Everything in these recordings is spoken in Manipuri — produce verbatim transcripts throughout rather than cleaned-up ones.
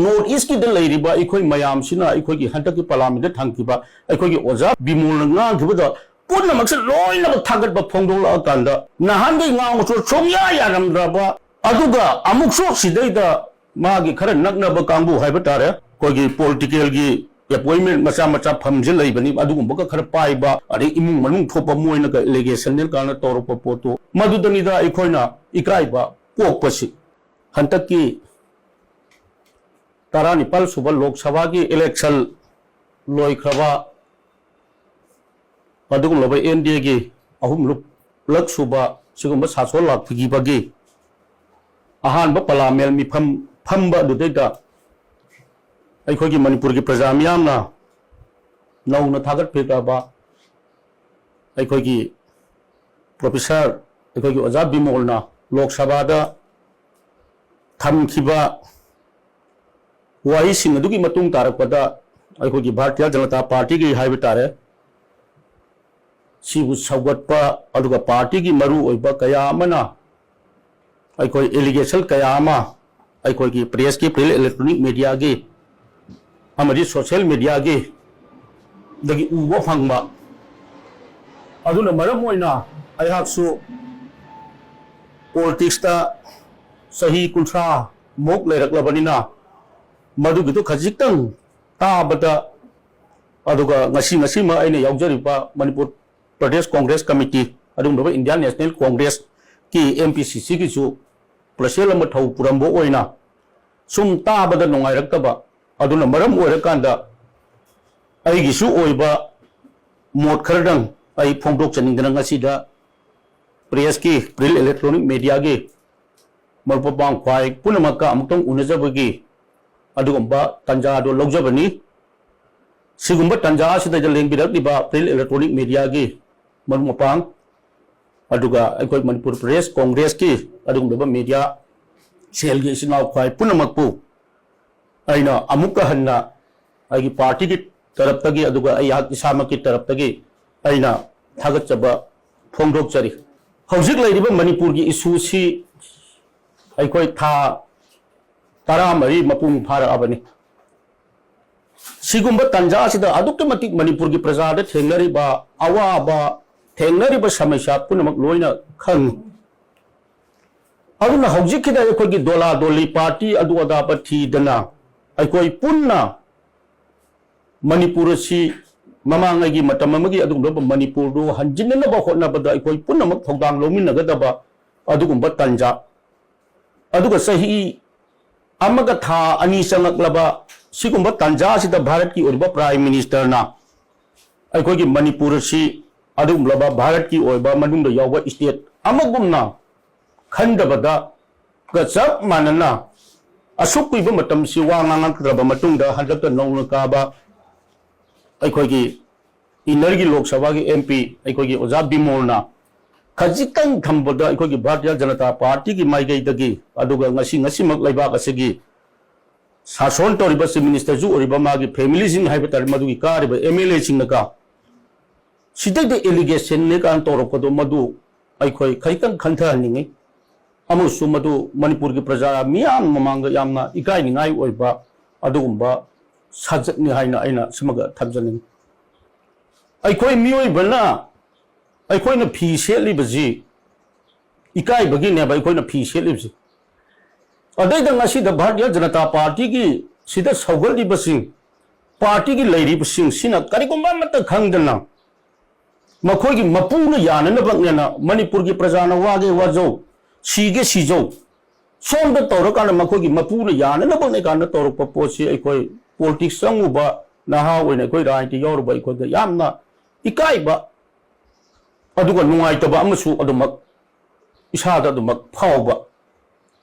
North East ꯀꯤꯗ ꯂꯩꯔꯤꯕ ꯑꯩꯈꯣꯏ ꯃꯌꯥꯝꯁꯤꯅ ꯑꯩꯈꯣꯏꯒꯤ ꯍꯟꯗꯛꯀꯤ Parliament ꯗ ꯊꯝꯈꯤꯕ ꯑꯩꯈꯣꯏꯒꯤ ꯑꯣꯖꯥ ꯕꯤꯃꯣꯜꯅ ꯉꯥꯡꯈꯤꯕꯗ ꯄꯨꯝꯅꯃꯛꯁꯦ ꯂꯣꯏꯅꯃꯛ ꯊꯥꯒꯠꯄ ꯐꯣꯡꯗꯣꯛꯂꯛꯑꯀꯥꯟꯗ ꯅꯍꯥꯟꯒꯩ ꯉꯥꯡꯕꯁꯨ ꯁꯨꯡꯌꯥ ꯌꯥꯔꯝꯗ꯭ꯔꯕ, ꯑꯗꯨꯒ ꯑꯃꯨꯛꯁꯨ ꯁꯤꯗꯩꯗ ꯃꯥꯒꯤ ꯈꯔ ꯅꯛꯅꯕ ꯀꯥꯡꯕꯨ ꯍꯥꯏꯕ ꯇꯥꯔꯦ, ꯑꯩꯈꯣꯏꯒꯤ political ꯒꯤ appointment ꯃꯆꯥ ꯃꯆꯥ ꯐꯝꯁꯦ ꯂꯩꯕꯅꯤ, ꯑꯗꯨꯒꯨꯝꯕꯒ ꯈꯔ ꯄꯥꯏꯕ, ꯑꯗꯩ ꯏꯃꯨꯡ ꯃꯅꯨꯡ ꯊꯣꯛꯄ ꯃꯣꯏꯅꯒ allegation ꯅꯦ ꯀꯥꯏꯅ ꯇꯧꯔꯛꯄ ꯄꯣꯠꯇꯣ, ꯃꯗꯨꯗꯅꯤꯗ ꯑꯩꯈꯣꯏꯅ ꯏꯀꯥꯏꯕ ꯄꯣꯛꯄꯁꯤ꯫ ꯍꯟꯗꯛꯀꯤ ꯇꯔꯥꯅꯤꯄꯥꯜ ꯁꯨꯕ ꯂꯣꯛ ꯁꯚꯥꯒꯤ election ꯂꯣꯏꯈ꯭ꯔꯕ, ꯑꯗꯨꯒꯨꯝꯂꯕ N D A ꯒꯤ ꯑꯍꯨꯝꯂꯛ ꯁꯨꯕ ꯁꯤꯒꯨꯝꯕ ꯁꯥꯁꯣꯟ ꯂꯥꯛꯈꯤꯕꯒꯤ ꯑꯍꯥꯟꯕ Parliament ꯃꯤꯐꯝ ꯐꯝꯕ ꯑꯗꯨꯗꯩꯗ ꯑꯩꯈꯣꯏꯒꯤ ꯃꯅꯤꯄꯨꯔꯒꯤ ꯄ꯭ꯔꯖꯥ ꯃꯤꯌꯥꯝꯅ ꯅꯧꯅ ꯊꯥꯒꯠꯄꯤꯈ꯭ꯔꯕ ꯑꯩꯈꯣꯏꯒꯤ professor, ꯑꯩꯈꯣꯏꯒꯤ ꯑꯣꯖꯥ ꯕꯤꯃꯣꯜꯅ ꯂꯣꯛ ꯁꯚꯥꯗ ꯊꯝꯈꯤꯕ ꯋꯥꯍꯩꯁꯤꯡ ꯑꯗꯨꯒꯤ ꯃꯇꯨꯡ ꯇꯥꯔꯛꯄꯗ ꯑꯩꯈꯣꯏꯒꯤ ꯚꯥꯔꯇꯤꯌ ꯖꯅꯇꯥ ꯄꯥꯔꯇꯤꯒꯤ ꯍꯥꯏꯕ ꯇꯥꯔꯦ, ꯁꯤꯕꯨ ꯁꯧꯒꯠꯄ, ꯑꯗꯨꯒ ꯄꯥꯔꯇꯤꯒꯤ ꯃꯔꯨ ꯑꯣꯏꯕ ꯀꯌꯥ ꯑꯃꯅ ꯑꯩꯈꯣꯏ allegation ꯀꯌꯥ ꯑꯃ ꯑꯩꯈꯣꯏꯒꯤ press ꯀꯤ, print electronic media ꯒꯤ ꯑꯃꯗꯤ social media ꯒꯤ ꯗꯒꯤ ꯎꯕ ꯐꯪꯕ꯫ ꯑꯗꯨꯅ ꯃꯔꯝ ꯑꯣꯏꯅ ꯑꯩꯍꯥꯛꯁꯨ politics ꯇ ꯆꯍꯤ ꯀꯨꯟꯊ꯭ꯔꯥ ꯃꯨꯛ ꯂꯩꯔꯛꯂꯕꯅꯤꯅ ꯃꯗꯨꯒꯤꯗꯨ ꯈꯖꯤꯛꯇꯪ ꯇꯥꯕꯗ, ꯑꯗꯨꯒ ꯉꯁꯤ ꯉꯁꯤꯃꯛ ꯑꯩꯅ ꯌꯥꯎꯖꯔꯤꯕ ꯃꯅꯤꯄꯨꯔ ꯄ꯭ꯔꯗꯦꯁ ꯀꯣꯡꯒ꯭ꯔꯦꯁ ꯀꯃꯤꯇꯤ, ꯑꯗꯨꯒꯨꯝꯂꯕ Indian National Congress ꯀꯤ M P C C ꯒꯤꯁꯨ president ꯑꯃ ꯊꯧ ꯄꯨꯔꯝꯕ ꯑꯣꯏꯅ ꯁꯨꯝ ꯇꯥꯕꯗ ꯅꯨꯡꯉꯥꯏꯔꯛꯇꯕ, ꯑꯗꯨꯅ ꯃꯔꯝ ꯑꯣꯏꯔꯀꯥꯟꯗ ꯑꯩꯒꯤꯁꯨ ꯑꯣꯏꯕ ꯃꯣꯠ ꯈꯔꯗꯪ ꯑꯩ ꯐꯣꯡꯗꯣꯛꯆꯅꯤꯡꯗꯅ ꯉꯁꯤꯗ press ꯀꯤ, print electronic media ꯒꯤ ꯃꯔꯨꯞ ꯃꯄꯥꯡ ꯈ꯭ꯋꯥꯏ ꯄꯨꯝꯅꯃꯛꯀ ꯑꯃꯨꯛꯇꯪ ꯎꯅꯖꯕꯒꯤ ꯑꯗꯨꯒꯨꯝꯕ ꯇꯥꯟꯖꯥ ꯑꯗꯨ ꯂꯧꯖꯕꯅꯤ꯫ ꯁꯤꯒꯨꯝꯕ ꯇꯥꯟꯖꯥ ꯑꯁꯤꯗ ꯂꯦꯡꯕꯤꯔꯛꯂꯤꯕ print electronic media ꯒꯤ ꯃꯔꯨꯞ ꯃꯄꯥꯡ, ꯑꯗꯨꯒ ꯑꯩꯈꯣꯏ ꯃꯅꯤꯄꯨꯔ ꯄ꯭ꯔꯗꯦꯁ ꯀꯣꯡꯒ꯭ꯔꯦꯁꯀꯤ ꯑꯗꯨꯒꯨꯝꯂꯕ media cell ꯒꯤ ꯏꯆꯤꯟ ꯏꯅꯥꯎ ꯈ꯭ꯋꯥꯏ ꯄꯨꯝꯅꯃꯛꯄꯨ ꯑꯩꯅ ꯑꯃꯨꯛꯀ ꯍꯟꯅ ꯑꯩꯒꯤ ꯄꯥꯔꯇꯤꯒꯤ ꯇꯔꯞꯇꯒꯤ, ꯑꯗꯨꯒ ꯑꯩꯍꯥꯛ ꯏꯁꯥꯃꯛꯀꯤ ꯇꯔꯞꯇꯒꯤ ꯑꯩꯅ ꯊꯥꯒꯠꯆꯕ ꯐꯣꯡꯗꯣꯛꯆꯔꯤ꯫ ꯍꯧꯖꯤꯛ ꯂꯩꯔꯤꯕ ꯃꯅꯤꯄꯨꯔꯒꯤ issue ꯁꯤ ꯑꯩꯈꯣꯏ ꯊꯥ ꯇꯔꯥꯃꯔꯤ ꯃꯄꯨꯡ ꯐꯥꯔꯛꯑꯕꯅꯤ꯫ ꯁꯤꯒꯨꯝꯕ ꯇꯥꯟꯖꯥ ꯑꯁꯤꯗ ꯑꯗꯨꯛꯀꯤ ꯃꯇꯤꯛ ꯃꯅꯤꯄꯨꯔꯒꯤ ꯄ꯭ꯔꯖꯥꯗ ꯊꯦꯡꯅꯔꯤꯕ ꯑꯋꯥꯕ, ꯊꯦꯡꯅꯔꯤꯕ ꯁꯃꯁ꯭ꯌꯥ ꯄꯨꯝꯅꯃꯛ ꯂꯣꯏꯅ ꯈꯪꯉꯤ꯫ ꯑꯗꯨꯅ ꯍꯧꯖꯤꯛꯀꯤꯗ ꯑꯩꯈꯣꯏꯒꯤ ꯗꯣꯂꯥ ꯗꯣꯂꯤ ꯄꯥꯔꯇꯤ ꯑꯗꯨ ꯑꯗꯥ ꯊꯤꯗꯅ ꯑꯩꯈꯣꯏ ꯄꯨꯟꯅ ꯃꯅꯤꯄꯨꯔ ꯑꯁꯤ ꯃꯃꯥꯡꯉꯩꯒꯤ ꯃꯇꯝ ꯑꯃꯒꯤ ꯑꯗꯨꯒꯨꯝꯂꯕ ꯃꯅꯤꯄꯨꯔꯗꯨ ꯍꯟꯖꯤꯟꯅꯅꯕ ꯍꯣꯠꯅꯕꯗ ꯑꯩꯈꯣꯏ ꯄꯨꯝꯅꯃꯛ ꯊꯧꯗꯥꯡ ꯂꯧꯃꯤꯟꯅꯒꯗꯕ ꯑꯗꯨꯒꯨꯝꯕ ꯇꯥꯟꯖꯥ, ꯑꯗꯨꯒ ꯆꯍꯤ ꯑꯃꯒ ꯊꯥ ꯑꯅꯤ ꯆꯪꯂꯛꯂꯕ ꯁꯤꯒꯨꯝꯕ ꯇꯥꯟꯖꯥ ꯑꯁꯤꯗ ꯚꯥꯔꯠꯀꯤ ꯑꯣꯏꯔꯤꯕ ꯄ꯭ꯔꯥꯏꯝ ꯃꯤꯅꯤꯁꯇꯔꯅ ꯑꯩꯈꯣꯏꯒꯤ ꯃꯅꯤꯄꯨꯔ ꯑꯁꯤ ꯑꯗꯨꯒꯨꯝꯂꯕ ꯚꯥꯔꯠꯀꯤ ꯑꯣꯏꯕ ꯃꯅꯨꯡꯗ ꯌꯥꯎꯕ ꯁ꯭ꯇꯦꯠ ꯑꯃꯒꯨꯝꯅ ꯈꯟꯗꯕꯗ ꯒ ꯆꯞ ꯃꯥꯟꯅꯅ ꯑꯁꯨꯛ ꯀꯨꯏꯕ ꯃꯇꯝꯁꯤ ꯋꯥ ꯉꯥꯡꯉꯛꯇ꯭ꯔꯕ ꯃꯇꯨꯡꯗ ꯍꯟꯗꯛꯇ ꯅꯧꯅ ꯀꯥꯕ ꯑꯩꯈꯣꯏꯒꯤ ꯏꯟꯅꯔꯒꯤ ꯂꯣꯛ ꯁꯚꯥꯒꯤ ꯑꯦꯝ ꯄꯤ ꯑꯩꯈꯣꯏꯒꯤ ꯑꯣꯖꯥ ꯕꯤꯃꯣꯜꯅ ꯈꯖꯤꯛꯇꯪ ꯊꯝꯕꯗ ꯑꯩꯈꯣꯏꯒꯤ ꯚꯥꯔꯇꯤꯌ ꯖꯅꯇꯥ ꯄꯥꯔꯇꯤꯒꯤ ꯃꯥꯏꯀꯩꯗꯒꯤ, ꯑꯗꯨꯒ ꯉꯁꯤ ꯉꯁꯤꯃꯛ ꯂꯩꯕꯥꯛ ꯑꯁꯤꯒꯤ ꯁꯥꯁꯣꯟ ꯇꯧꯔꯤꯕ ꯆꯤꯐ ꯃꯤꯅꯤꯁꯇꯔꯁꯨ ꯑꯣꯏꯔꯤꯕ ꯃꯥꯒꯤ ꯐꯦꯃꯤꯂꯤꯁꯤꯡ ꯍꯥꯏꯕ ꯇꯥꯔꯦ, ꯃꯗꯨꯒꯤ ꯀꯥꯔꯤꯕ ꯑꯦꯝ ꯑꯦꯜ ꯑꯦꯁꯤꯡꯅꯒ ꯁꯤꯗꯩꯗ ꯑꯦꯂꯤꯒꯦꯁꯟꯅꯦ ꯀꯥꯏꯅ ꯇꯧꯔꯛꯄꯗꯣ ꯃꯗꯨ ꯑꯩꯈꯣꯏ ꯈꯖꯤꯛꯇꯪ ꯈꯟꯊꯍꯟꯅꯤꯡꯉꯤ꯫ ꯑꯃꯁꯨ ꯃꯗꯨ ꯃꯅꯤꯄꯨꯔꯒꯤ ꯄ꯭ꯔꯖꯥ ꯃꯤꯌꯥꯝ ꯃꯃꯥꯡꯗ ꯌꯥꯝꯅ ꯏꯀꯥꯏꯅꯤꯡꯉꯥꯏ ꯑꯣꯏꯕ ꯑꯗꯨꯒꯨꯝꯕ ꯁꯥꯖꯠꯅꯤ ꯍꯥꯏꯅ ꯑꯩꯅ ꯁꯤꯃꯒ ꯊꯝꯖꯅꯤꯡꯉꯤ꯫ ꯑꯩꯈꯣꯏ ꯃꯤꯑꯣꯏꯕꯅ ꯑꯩꯈꯣꯏꯅ ꯐꯤ ꯁꯦꯠꯂꯤꯕꯁꯤ ꯏꯀꯥꯏꯕꯒꯤꯅꯦꯕ ꯑꯩꯈꯣꯏꯅ ꯐꯤ ꯁꯦꯠꯂꯤꯕꯁꯤ꯫ ꯑꯗꯩꯗ ꯉꯁꯤꯗ ꯚꯥꯔꯇꯤꯌ ꯖꯅꯇꯥ ꯄꯥꯔꯇꯤꯒꯤ ꯁꯤꯗ ꯁꯧꯒꯠꯂꯤꯕꯁꯤꯡ, ꯄꯥꯔꯇꯤꯒꯤ ꯂꯩꯔꯤꯕꯁꯤꯡ ꯁꯤꯅ ꯀꯔꯤꯒꯨꯝꯕ ꯑꯃꯠꯇ ꯈꯪꯗꯅ ꯃꯈꯣꯏꯒꯤ ꯃꯄꯨꯅ ꯌꯥꯅꯅꯕꯅꯦꯅ ꯃꯅꯤꯄꯨꯔꯒꯤ ꯄ꯭ꯔꯖꯥꯅ ꯋꯥꯒꯦ ꯋꯥꯖꯧ, ꯁꯤꯒꯦ ꯁꯤꯖꯧ, ꯁꯣꯝꯗ ꯇꯧꯔꯀꯥꯟꯗ ꯃꯈꯣꯏꯒꯤ ꯃꯄꯨꯅ ꯌꯥꯅꯅꯕꯅꯦ ꯀꯥꯟꯗ ꯇꯧꯔꯛꯄ ꯄꯣꯠꯁꯤ ꯑꯩꯈꯣꯏ ꯄꯣꯂꯤꯇꯤꯛꯁ ꯆꯪꯉꯨꯕ ꯅꯍꯥ ꯑꯣꯏꯅ ꯑꯩꯈꯣꯏ ꯔꯥꯖꯅꯤꯇꯤ ꯌꯥꯎꯔꯨꯕ ꯑꯩꯈꯣꯏꯗ ꯌꯥꯝꯅ ꯏꯀꯥꯏꯕ ꯑꯗꯨꯒ ꯅꯨꯡꯉꯥꯏꯇꯕ ꯑꯃꯁꯨ ꯑꯗꯨꯃꯛ ꯏꯁꯥꯗ ꯑꯗꯨꯃꯛ ꯐꯥꯎꯕ꯫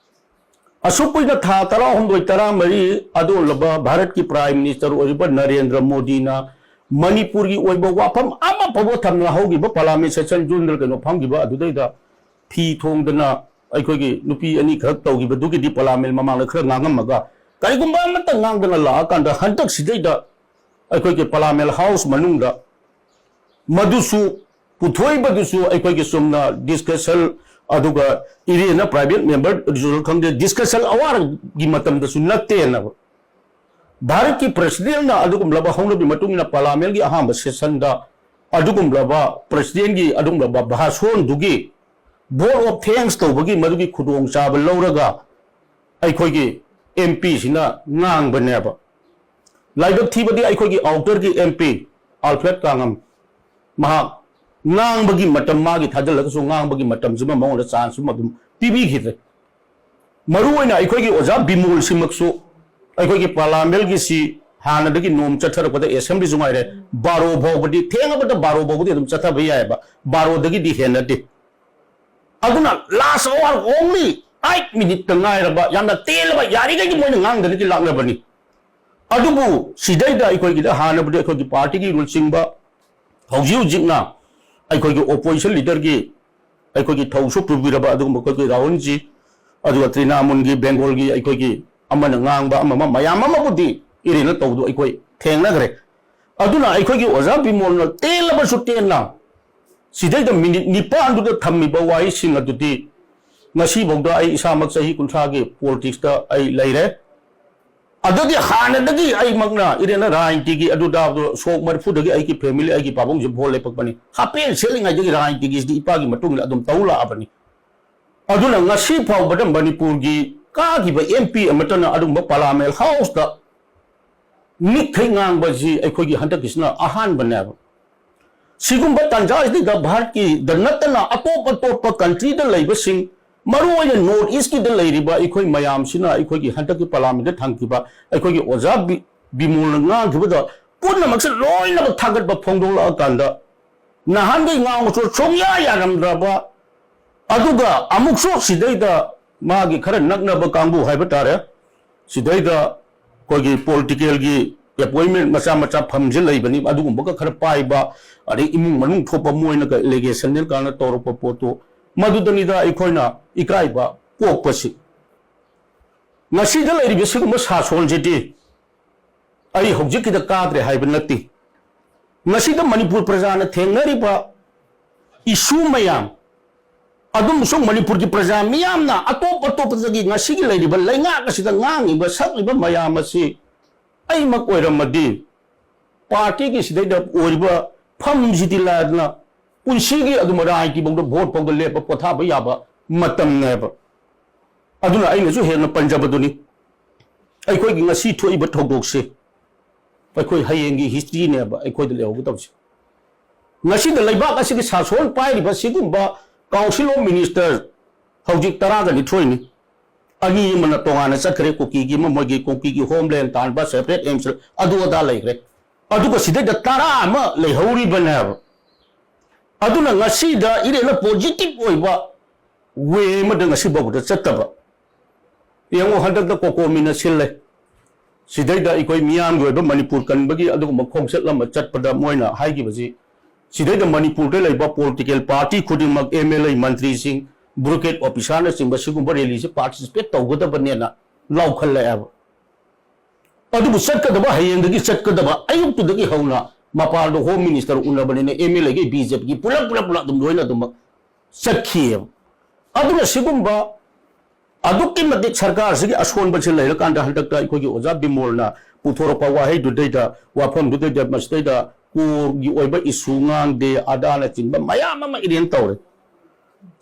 ꯑꯁꯨꯛ ꯀꯨꯏꯅ ꯊꯥ ꯇꯔꯥꯍꯨꯝꯗꯣꯏ, ꯇꯔꯥꯃꯔꯤ ꯑꯗꯨꯒꯨꯝꯂꯕ ꯚꯥꯔꯠꯀꯤ ꯄ꯭ꯔꯥꯏꯝ ꯃꯤꯅꯤꯁꯇꯔ ꯑꯣꯏꯔꯤꯕ ꯅꯔꯦꯟꯗ꯭ꯔ ꯃꯣꯗꯤꯅ ꯃꯅꯤꯄꯨꯔꯒꯤ ꯑꯣꯏꯕ ꯋꯥꯐꯝ ꯑꯃ ꯐꯥꯎꯕ ꯊꯝꯗꯅ ꯍꯧꯈꯤꯕ ꯄꯥꯔꯂꯥꯃꯦꯟ ꯁꯦꯁꯟ ꯖꯨꯟꯗ ꯀꯩꯅꯣ ꯐꯝꯈꯤꯕ ꯑꯗꯨꯗꯩꯗ ꯐꯤ ꯊꯣꯡꯗꯅ ꯑꯩꯈꯣꯏꯒꯤ ꯅꯨꯄꯤ ꯑꯅꯤꯈꯛ ꯇꯧꯈꯤꯕꯗꯨꯒꯤꯗꯤ ꯄꯥꯔꯂꯥꯃꯦꯟ ꯃꯃꯥꯡꯗ ꯈꯔ ꯉꯥꯡꯉꯝꯃꯒ ꯀꯔꯤꯒꯨꯝꯕ ꯑꯃꯠꯇ ꯉꯥꯡꯗꯅ ꯂꯥꯛꯑꯀꯥꯟꯗ ꯍꯟꯗꯛꯁꯤꯗꯩꯗ ꯑꯩꯈꯣꯏꯒꯤ ꯄꯥꯔꯂꯥꯃꯦꯟ ꯍꯥꯎꯁ ꯃꯅꯨꯡꯗ ꯃꯗꯨꯁꯨ ꯄꯨꯊꯣꯛꯏꯕꯗꯨꯁꯨ ꯑꯩꯈꯣꯏꯒꯤ ꯆꯨꯝꯅ ꯗꯤꯁꯀꯁꯟ ꯑꯗꯨꯒ ꯏꯔꯦꯟꯅ private member ꯗꯨꯁꯨ ꯈꯪꯗꯦ, discussion hour ꯒꯤ ꯃꯇꯝꯗꯁꯨ ꯅꯠꯇꯦꯅꯕ꯫ ꯚꯥꯔꯠꯀꯤ president ꯅ ꯑꯗꯨꯒꯨꯝꯂꯕ ꯍꯧꯅꯕꯤ ꯃꯇꯨꯡ ꯏꯟꯅ parliament ꯀꯤ ꯑꯍꯥꯟꯕ session ꯗ ꯑꯗꯨꯒꯨꯝꯂꯕ president ꯀꯤ ꯑꯗꯨꯒꯨꯝꯂꯕ ꯚꯥꯁꯣꯟꯗꯨꯒꯤ vote of thanks ꯇꯧꯕꯒꯤ ꯃꯗꯨꯒꯤ ꯈꯨꯗꯣꯡꯆꯥꯕ ꯂꯧꯔꯒ ꯑꯩꯈꯣꯏꯒꯤ M P ꯁꯤꯅ ꯉꯥꯡꯕꯅꯦꯕ꯫ ꯂꯥꯏꯕꯛ ꯊꯤꯕꯗꯤ ꯑꯩꯈꯣꯏꯒꯤ outer ꯒꯤ M P Alfred ꯀꯥꯡꯉꯝ, ꯃꯍꯥꯛ ꯉꯥꯡꯕꯒꯤ ꯃꯇꯝ, ꯃꯥꯒꯤ ꯊꯥꯖꯤꯜꯂꯒꯁꯨ ꯉꯥꯡꯕꯒꯤ ꯃꯇꯝꯁꯤꯃ ꯃꯉꯣꯟꯗ chance ꯑꯃ ꯑꯗꯨꯝ ꯄꯤꯕꯤꯈꯤꯗ꯭ꯔꯦ꯫ ꯃꯔꯨꯑꯣꯏꯅ ꯑꯩꯈꯣꯏꯒꯤ ꯑꯣꯖꯥ ꯕꯤꯃꯣꯜ ꯁꯤꯃꯛꯁꯨ ꯑꯩꯈꯣꯏꯒꯤ parliament ꯀꯤꯁꯤ ꯍꯥꯟꯅꯗꯒꯤ ꯅꯣꯝ ꯆꯠꯊꯔꯛꯄꯗ assembly ꯁꯨ ꯉꯥꯏꯔꯦ, ꯕꯥꯔꯣ ꯐꯥꯎꯕꯗꯤ, ꯊꯦꯡꯉꯕꯗ ꯕꯥꯔꯣ ꯐꯥꯎꯕꯗꯤ ꯑꯗꯨꯝ ꯆꯠꯊꯕ ꯌꯥꯏꯑꯕ, ꯕꯥꯔꯣꯗꯒꯤꯗꯤ ꯍꯦꯟꯅꯗꯦ꯫ ꯑꯗꯨꯅ last hour only eight minute ꯇ ꯉꯥꯏꯔꯕ, ꯌꯥꯝꯅ ꯇꯦꯜꯂꯕ, ꯌꯥꯔꯤꯈꯩꯗꯤ ꯃꯣꯏꯅ ꯉꯥꯡꯗꯅꯗꯤ ꯂꯥꯛꯅꯕꯅꯤ꯫ ꯑꯗꯨꯕꯨ ꯁꯤꯗꯩꯗ ꯑꯩꯈꯣꯏꯒꯤꯗ ꯍꯥꯟꯅꯕꯨꯗꯤ ꯑꯩꯈꯣꯏꯒꯤ party ꯒꯤ ꯂꯨꯆꯤꯡꯕ, ꯍꯧꯖꯤꯛ ꯍꯧꯖꯤꯛꯅ ꯑꯩꯈꯣꯏꯒꯤ opposition leader ꯒꯤ ꯑꯩꯈꯣꯏꯒꯤ ꯊꯧꯁꯨ ꯄꯨꯕꯤꯔꯕ ꯑꯗꯨꯒꯨꯝꯕ ꯑꯩꯈꯣꯏꯒꯤ ꯔꯥꯍꯨꯜꯖꯤ, ꯑꯗꯨꯒ ꯇ꯭ꯔꯤꯅꯥꯃꯨꯟꯒꯤ ꯕꯦꯡꯒꯣꯜꯒꯤ ꯑꯩꯈꯣꯏꯒꯤ ꯑꯃꯅ ꯉꯥꯡꯕ ꯑꯃ ꯑꯃ ꯃꯌꯥꯝ ꯑꯃꯕꯨꯗꯤ ꯏꯔꯦꯟꯅ ꯇꯧꯕꯗꯨ ꯑꯩꯈꯣꯏ ꯊꯦꯡꯅꯈ꯭ꯔꯦ꯫ ꯑꯗꯨꯅ ꯑꯩꯈꯣꯏꯒꯤ ꯑꯣꯖꯥ ꯕꯤꯃꯣꯜꯅ ꯇꯦꯜꯂꯕꯁꯨ ꯇꯦꯟꯅ ꯁꯤꯗꯩꯗ ꯃꯤꯅꯤꯠ ꯅꯤꯄꯥꯟꯗꯨꯗ ꯊꯝꯃꯤꯕ ꯋꯥꯍꯩꯁꯤꯡ ꯑꯗꯨꯗꯤ ꯉꯁꯤꯐꯥꯎꯗ ꯑꯩ ꯏꯁꯥꯃꯛ ꯆꯍꯤ ꯀꯨꯟꯊ꯭ꯔꯥꯒꯤ politics ꯇ ꯑꯩ ꯂꯩꯔꯦ꯫ ꯑꯗꯨꯗꯤ ꯍꯥꯟꯅꯗꯒꯤ ꯑꯩꯃꯛꯅ ꯏꯔꯦꯟꯅ ꯔꯥꯖꯅꯤꯇꯤꯒꯤ ꯑꯗꯨꯗ ꯁꯣꯛ ꯃꯔꯤꯐꯨꯗꯒꯤ ꯑꯩꯒꯤ family, ꯑꯩꯒꯤ ꯄꯥꯕꯨꯡꯁꯦ ꯚꯣꯠ ꯂꯦꯞꯄꯛꯄꯅꯤ꯫ ꯍꯥꯞꯄꯦꯟ ꯁꯦꯠꯂꯤꯉꯩꯗꯒꯤ ꯔꯥꯖꯅꯤꯇꯤꯒꯤꯁꯤꯗꯤ ꯏꯄꯥꯒꯤ ꯃꯇꯨꯡ ꯏꯟꯅ ꯑꯗꯨꯝ ꯇꯧ ꯂꯥꯛꯑꯕꯅꯤ꯫ ꯑꯗꯨꯅ ꯉꯁꯤ ꯐꯥꯎꯕꯗ ꯃꯅꯤꯄꯨꯔꯒꯤ ꯀꯥꯈꯤꯕ M P ꯑꯃꯠꯇꯅ ꯑꯗꯨꯒꯨꯝꯕ parliament house ꯇ ꯃꯤꯠꯈꯩ ꯉꯥꯡꯕꯁꯤ ꯑꯩꯈꯣꯏꯒꯤ ꯍꯟꯗꯛꯀꯤꯁꯤꯅ ꯑꯍꯥꯟꯕꯅꯦꯕ꯫ ꯁꯤꯒꯨꯝꯕ ꯇꯥꯟꯖꯥꯁꯤꯗ ꯚꯥꯔꯠꯀꯤꯗ ꯅꯠꯇꯅ ꯑꯇꯣꯞ ꯑꯇꯣꯞꯄ country ꯗ ꯂꯩꯕꯁꯤꯡ, ꯃꯔꯨꯑꯣꯏꯅ North East ꯀꯤꯗ ꯂꯩꯔꯤꯕ ꯑꯩꯈꯣꯏ ꯃꯌꯥꯝꯁꯤꯅ ꯑꯩꯈꯣꯏꯒꯤ ꯍꯟꯗꯛꯀꯤ parliament ꯇ ꯊꯝꯈꯤꯕ ꯑꯩꯈꯣꯏꯒꯤ ꯑꯣꯖꯥ ꯕꯤ-, ꯕꯤꯃꯣꯜꯅ ꯉꯥꯡꯈꯤꯕꯗ ꯄꯨꯝꯅꯃꯛꯁꯦ ꯂꯣꯏꯅꯃꯛ ꯊꯥꯒꯠꯄ ꯐꯣꯡꯗꯣꯛꯂꯛꯑꯀꯥꯟꯗ ꯅꯍꯥꯟꯈꯩ ꯉꯥꯡꯕꯁꯨ ꯁꯨꯡꯌꯥ ꯌꯥꯔꯝꯗ꯭ꯔꯕ, ꯑꯗꯨꯒ ꯑꯃꯨꯛꯁꯨ ꯁꯤꯗꯩꯗ ꯃꯥꯒꯤ ꯈꯔ ꯅꯛꯅꯕ ꯀꯥꯡꯕꯨ ꯍꯥꯏꯕ ꯇꯥꯔꯦ, ꯁꯤꯗꯩꯗ ꯑꯩꯈꯣꯏꯒꯤ political ꯒꯤ appointment ꯃꯆꯥ ꯃꯆꯥ ꯐꯝꯁꯦ ꯂꯩꯕꯅꯤ, ꯑꯗꯨꯒꯨꯝꯕꯒ ꯈꯔ ꯄꯥꯏꯕ, ꯑꯗꯩ ꯏꯃꯨꯡ ꯃꯅꯨꯡ ꯊꯣꯛꯄ ꯃꯣꯏꯅ allegation ꯅꯦ ꯀꯥꯏꯅ ꯇꯧꯔꯛꯄ ꯄꯣꯠꯇꯨ, ꯃꯗꯨꯗꯅꯤꯗ ꯑꯩꯈꯣꯏꯅ ꯏꯀꯥꯏꯕ ꯄꯣꯛꯄꯁꯤ꯫ ꯉꯁꯤꯗ ꯂꯩꯔꯤꯕ ꯁꯤꯒꯨꯝꯕ ꯁꯥꯁꯣꯟꯁꯤꯗꯤ ꯑꯩ ꯍꯧꯖꯤꯛꯀꯤꯗ ꯀꯥꯗ꯭ꯔꯦ ꯍꯥꯏꯕ ꯅꯠꯇꯦ꯫ ꯉꯁꯤꯗ ꯃꯅꯤꯄꯨꯔ ꯄ꯭ꯔꯖꯥꯅ ꯊꯦꯡꯅꯔꯤꯕ issue ꯃꯌꯥꯝ, ꯑꯗꯨꯝꯁꯨ ꯃꯅꯤꯄꯨꯔꯒꯤ ꯄ꯭ꯔꯖꯥ ꯃꯤꯌꯥꯝꯅ ꯑꯇꯣꯞ ꯑꯇꯣꯞꯄꯗꯒꯤ ꯉꯁꯤꯒꯤ ꯂꯩꯔꯤꯕ ꯂꯩꯉꯥꯛ ꯑꯁꯤꯗ ꯉꯥꯡꯉꯤꯕ ꯁꯛꯂꯤꯕ ꯃꯌꯥꯝ ꯑꯁꯤ ꯑꯩꯃꯛ ꯑꯣꯏꯔꯝꯃꯗꯤ ꯄꯥꯔꯇꯤꯒꯤ ꯁꯤꯗꯩꯗ ꯑꯣꯏꯔꯤꯕ ꯐꯝꯁꯤꯗꯤ ꯂꯥꯏꯗꯅ ꯄꯨꯟꯁꯤꯒꯤ ꯑꯗꯨꯝ ꯔꯥꯏꯒꯤꯐꯥꯎꯗ ꯚꯣꯠ ꯐꯥꯎꯗ ꯂꯦꯞꯄ ꯄꯣꯊꯥꯕ ꯌꯥꯕ ꯃꯇꯝꯅꯦꯕ꯫ ꯑꯗꯨꯅ ꯑꯩꯅꯁꯨ ꯍꯦꯟꯅ ꯄꯟꯖꯕꯗꯨꯅꯤ, ꯑꯩꯈꯣꯏꯒꯤ ꯉꯁꯤ ꯊꯣꯛꯏꯕ ꯊꯧꯗꯣꯛꯁꯦ ꯑꯩꯈꯣꯏ ꯍꯌꯦꯡꯒꯤ ꯍꯤꯁꯇ꯭ꯔꯤꯅꯦꯕ ꯑꯩꯈꯣꯏꯗ ꯂꯩꯍꯧꯒꯗꯕꯁꯦ꯫ ꯉꯁꯤꯗ ꯂꯩꯕꯥꯛ ꯑꯁꯤꯒꯤ ꯁꯥꯁꯣꯟ ꯄꯥꯏꯔꯤꯕ ꯁꯤꯒꯨꯝꯕ ꯀꯥꯎꯟꯁꯤꯜ ꯑꯣꯐ ꯃꯤꯅꯤꯁꯇꯔ ꯍꯧꯖꯤꯛ ꯇꯔꯥꯒ ꯅꯤꯊꯣꯏꯅꯤ꯫ ꯑꯅꯤ ꯑꯃꯅ ꯇꯣꯉꯥꯟꯅ ꯆꯠꯈ꯭ꯔꯦ, ꯀꯨꯀꯤꯒꯤ ꯑꯃ, ꯃꯣꯏꯒꯤ ꯀꯨꯀꯤꯒꯤ ꯍꯣꯝꯂꯦꯟ ꯇꯥꯟꯕ, ꯁꯦꯄꯔꯦꯠ ꯑꯦꯝꯁ, ꯑꯗꯨ ꯑꯗꯥ ꯂꯩꯈ꯭ꯔꯦ꯫ ꯑꯗꯨꯒ ꯁꯤꯗꯩꯗ ꯇꯔꯥ ꯑꯃ ꯂꯩꯍꯧꯔꯤꯕꯅꯦꯕ꯫ ꯑꯗꯨꯅ ꯉꯁꯤꯗ ꯏꯔꯦꯟꯅ ꯄꯣꯖꯤꯇꯤꯚ ꯑꯣꯏꯕ ꯋꯦ ꯑꯃꯗ ꯉꯁꯤ ꯐꯥꯎꯕꯗ ꯆꯠꯇꯕ꯫ ꯌꯦꯡꯉꯣ, ꯍꯟꯗꯛꯇ ꯀꯣꯀꯣꯃꯤꯅ ꯁꯤꯜꯂꯦ꯫ ꯁꯤꯗꯩꯗ ꯑꯩꯈꯣꯏ ꯃꯤꯌꯥꯝꯒꯤ ꯑꯣꯏꯕ ꯃꯅꯤꯄꯨꯔ ꯀꯟꯕꯒꯤ ꯑꯗꯨꯒꯨꯝꯕ ꯈꯣꯡꯆꯠ ꯑꯃ ꯆꯠꯄꯗ ꯃꯣꯏꯅ ꯍꯥꯏꯈꯤꯕꯁꯤ, ꯁꯤꯗꯩꯗ ꯃꯅꯤꯄꯨꯔꯗ ꯂꯩꯕ ꯄꯣꯂꯤꯇꯤꯀꯦꯜ ꯄꯥꯔꯇꯤ ꯈꯨꯗꯤꯡꯃꯛ, ꯑꯦꯝ ꯑꯦꯜ ꯑꯦ, ꯃꯟꯇ꯭ꯔꯤꯁꯤꯡ, ꯕ꯭ꯌꯨꯔꯣꯀ꯭ꯔꯦꯠ ꯑꯣꯐꯤꯁꯥꯔꯅꯆꯤꯡꯕ ꯁꯤꯒꯨꯝꯕ ꯔꯦꯂꯤꯁꯤ ꯄꯥꯔꯇꯤꯁꯤꯄꯦꯠ ꯇꯧꯒꯗꯕꯅꯦꯅ ꯂꯥꯎꯈꯠꯂꯛꯑꯦꯕ꯫ ꯑꯗꯨꯕꯨ ꯆꯠꯀꯗꯕ, ꯍꯌꯦꯡꯗꯒꯤ ꯆꯠꯀꯗꯕ ꯑꯌꯨꯛꯇꯨꯗꯒꯤ ꯍꯧꯅ ꯃꯄꯥꯟꯗ ꯍꯣꯝ ꯃꯤꯅꯤꯁꯇꯔ ꯎꯅꯕꯅꯤꯅ ꯑꯦꯝ ꯑꯦꯜ ꯑꯦꯒꯤ ꯕꯤ ꯖꯦ ꯄꯤꯒꯤ ꯄꯨꯂꯞ ꯄꯨꯂꯞ ꯄꯨꯂꯞ ꯑꯗꯨꯝ ꯂꯣꯏꯅ ꯑꯗꯨꯃꯛ ꯆꯠꯈꯤꯑꯕ꯫ ꯑꯗꯨꯅ ꯁꯤꯒꯨꯝꯕ ꯑꯗꯨꯛꯀꯤ ꯃꯇꯤꯛ ꯁꯔꯀꯥꯔꯁꯤꯒꯤ ꯑꯁꯣꯟꯕꯁꯤ ꯂꯩꯔꯀꯥꯟꯗ ꯍꯟꯗꯛꯇ ꯑꯩꯈꯣꯏꯒꯤ ꯑꯣꯖꯥ ꯕꯤꯃꯣꯜꯅ ꯄꯨꯊꯣꯔꯛꯄ ꯋꯥꯍꯩꯗꯨꯗꯩꯗ, ꯋꯥꯐꯝꯗꯨꯗꯩꯗ, ꯃꯁꯤꯗꯩꯗ ꯀꯣꯔꯒꯤ ꯑꯣꯏꯕ ꯏꯁꯨ ꯉꯥꯡꯗꯦ ꯑꯗꯥꯅꯆꯤꯡꯕ ꯃꯌꯥꯝ ꯑꯃ ꯏꯔꯦꯟ ꯇꯧꯔꯦ꯫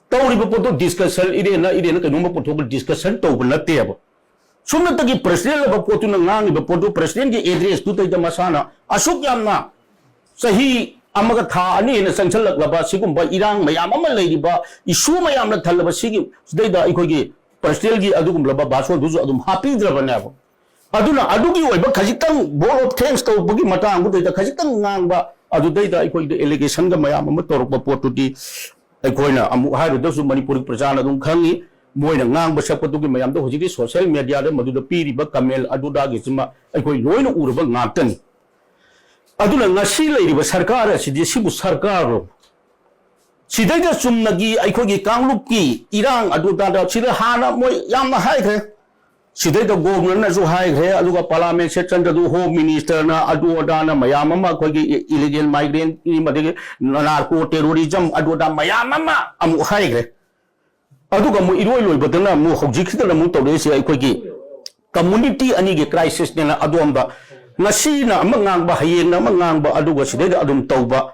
ꯇꯧꯔꯤꯕ ꯄꯣꯠꯇꯣ ꯗꯤꯁꯀꯁꯟ, ꯏꯔꯦꯟꯅ ꯏꯔꯦꯟꯅ ꯀꯩꯅꯣꯝꯃ ꯄꯨꯊꯣꯛꯑꯒ ꯗꯤꯁꯀꯁꯟ ꯇꯧꯕ ꯅꯠꯇꯦꯕ꯫ ꯁꯨꯞꯅꯇꯒꯤ ꯄ꯭ꯔꯁꯤꯗꯦꯟ ꯑꯣꯏꯕ ꯄꯣꯠꯇꯨꯅ ꯉꯥꯡꯉꯤꯕ ꯄꯣꯠꯇꯨ ꯄ꯭ꯔꯁꯤꯗꯦꯟꯒꯤ ꯑꯦꯗ꯭ꯔꯦꯁꯇꯨꯗꯩꯗ ꯃꯁꯥꯅ ꯑꯁꯨꯛ ꯌꯥꯝꯅ ꯆꯍꯤ ꯑꯃꯒ ꯊꯥ ꯑꯅꯤ ꯍꯦꯟꯅ ꯆꯪꯁꯤꯜꯂꯛꯂꯕ ꯁꯤꯒꯨꯝꯕ ꯏꯔꯥꯡ ꯃꯌꯥꯝ ꯑꯃ ꯂꯩꯔꯤꯕ, ꯏꯁꯨ ꯃꯌꯥꯝꯅ ꯊꯜꯂꯕ ꯁꯤꯒꯤ ꯁꯤꯗꯩꯗ ꯑꯩꯈꯣꯏꯒꯤ ꯄ꯭ꯔꯁꯤꯗꯦꯟꯒꯤ ꯑꯗꯨꯒꯨꯝꯂꯕ ꯚꯥꯁꯣꯟꯗꯨꯁꯨ ꯑꯗꯨꯝ ꯍꯥꯞꯄꯤꯗ꯭ꯔꯕꯅꯦꯕ꯫ ꯑꯗꯨꯅ ꯑꯗꯨꯒꯤ ꯑꯣꯏꯕ ꯈꯖꯤꯛꯇꯪ vote of thanks ꯇꯧꯕꯒꯤ ꯃꯇꯥꯡꯗꯨꯗꯩꯗ ꯈꯖꯤꯛꯇꯪ ꯉꯥꯡꯕ, ꯑꯗꯨꯗꯩꯗ ꯑꯩꯈꯣꯏꯗ ꯑꯦꯂꯤꯒꯦꯁꯟꯒ ꯃꯌꯥꯝ ꯑꯃ ꯇꯧꯔꯛꯄ ꯄꯣꯠꯇꯨꯗꯤ ꯑꯩꯈꯣꯏꯅ ꯑꯃꯨꯛ ꯍꯥꯏꯔꯨꯗ꯭ꯔꯁꯨ ꯃꯅꯤꯄꯨꯔꯒꯤ ꯄ꯭ꯔꯖꯥꯅ ꯑꯗꯨꯝ ꯈꯪꯉꯤ꯫ ꯃꯣꯏꯅ ꯉꯥꯡꯕ ꯁꯛꯄꯗꯨꯒꯤ ꯃꯌꯥꯝꯗꯣ ꯍꯧꯖꯤꯛꯇꯤ ꯁꯣꯁꯤꯌꯦꯜ ꯃꯦꯗꯤꯌꯥꯗ ꯃꯗꯨꯗ ꯄꯤꯔꯤꯕ ꯀꯃꯦꯟ ꯑꯗꯨꯗꯥꯒꯤꯁꯤꯃ ꯑꯩꯈꯣꯏ ꯂꯣꯏꯅ ꯎꯔꯕ ꯉꯥꯛꯇꯅꯤ꯫ ꯑꯗꯨꯅ ꯉꯁꯤ ꯂꯩꯔꯤꯕ ꯁꯔꯀꯥꯔ ꯑꯁꯤꯗꯤ ꯁꯤꯕꯨ ꯁꯔꯀꯥꯔꯔꯣ? ꯁꯤꯗꯩꯗ ꯆꯨꯝꯅꯒꯤ ꯑꯩꯈꯣꯏꯒꯤ ꯀꯥꯡꯂꯨꯞꯀꯤ ꯏꯔꯥꯡ ꯑꯗꯨꯗꯥꯗ ꯁꯤꯗ ꯍꯥꯟꯅ ꯃꯣꯏ ꯌꯥꯝꯅ ꯍꯥꯏꯈ꯭ꯔꯦ꯫ ꯁꯤꯗꯩꯗ ꯒꯣꯕꯔꯅꯔꯅꯁꯨ ꯍꯥꯏꯈ꯭ꯔꯦ, ꯑꯗꯨꯒ ꯄꯥꯔꯂꯥꯃꯦꯟ ꯁꯦꯁꯟꯗ ꯑꯗꯨ ꯍꯣꯝ ꯃꯤꯅꯤꯁꯇꯔꯅ ꯑꯗꯨ ꯑꯗꯥꯅ ꯃꯌꯥꯝ ꯑꯃ ꯑꯩꯈꯣꯏꯒꯤ ꯏꯂꯤꯒꯦꯜ ꯃꯥꯏꯒ꯭ꯔꯦꯟ ꯑꯃꯗꯒꯤ ꯅꯥꯔꯀꯣ ꯇꯦꯔꯣꯔꯤꯖꯝ ꯑꯗꯨ ꯑꯗꯥ ꯃꯌꯥꯝ ꯑꯃ ꯑꯃꯨꯛ ꯍꯥꯏꯈ꯭ꯔꯦ꯫ ꯑꯗꯨꯒ ꯑꯃꯨꯛ ꯏꯔꯣꯏ ꯂꯣꯏꯕꯗꯅ ꯑꯃꯨꯛ ꯍꯧꯖꯤꯛꯁꯤꯗꯅ ꯑꯃꯨꯛ ꯇꯧꯔꯛꯏꯁꯦ ꯑꯩꯈꯣꯏꯒꯤ community ꯑꯅꯤꯒꯤ crisisꯅꯦꯅ ꯑꯗꯣꯝꯗ ꯉꯁꯤꯅ ꯑꯃ ꯉꯥꯡꯕ, ꯍꯌꯦꯡꯅ ꯑꯃ ꯉꯥꯡꯕ, ꯑꯗꯨꯒ ꯁꯤꯗꯩꯗ ꯑꯗꯨꯝ ꯇꯧꯕ꯫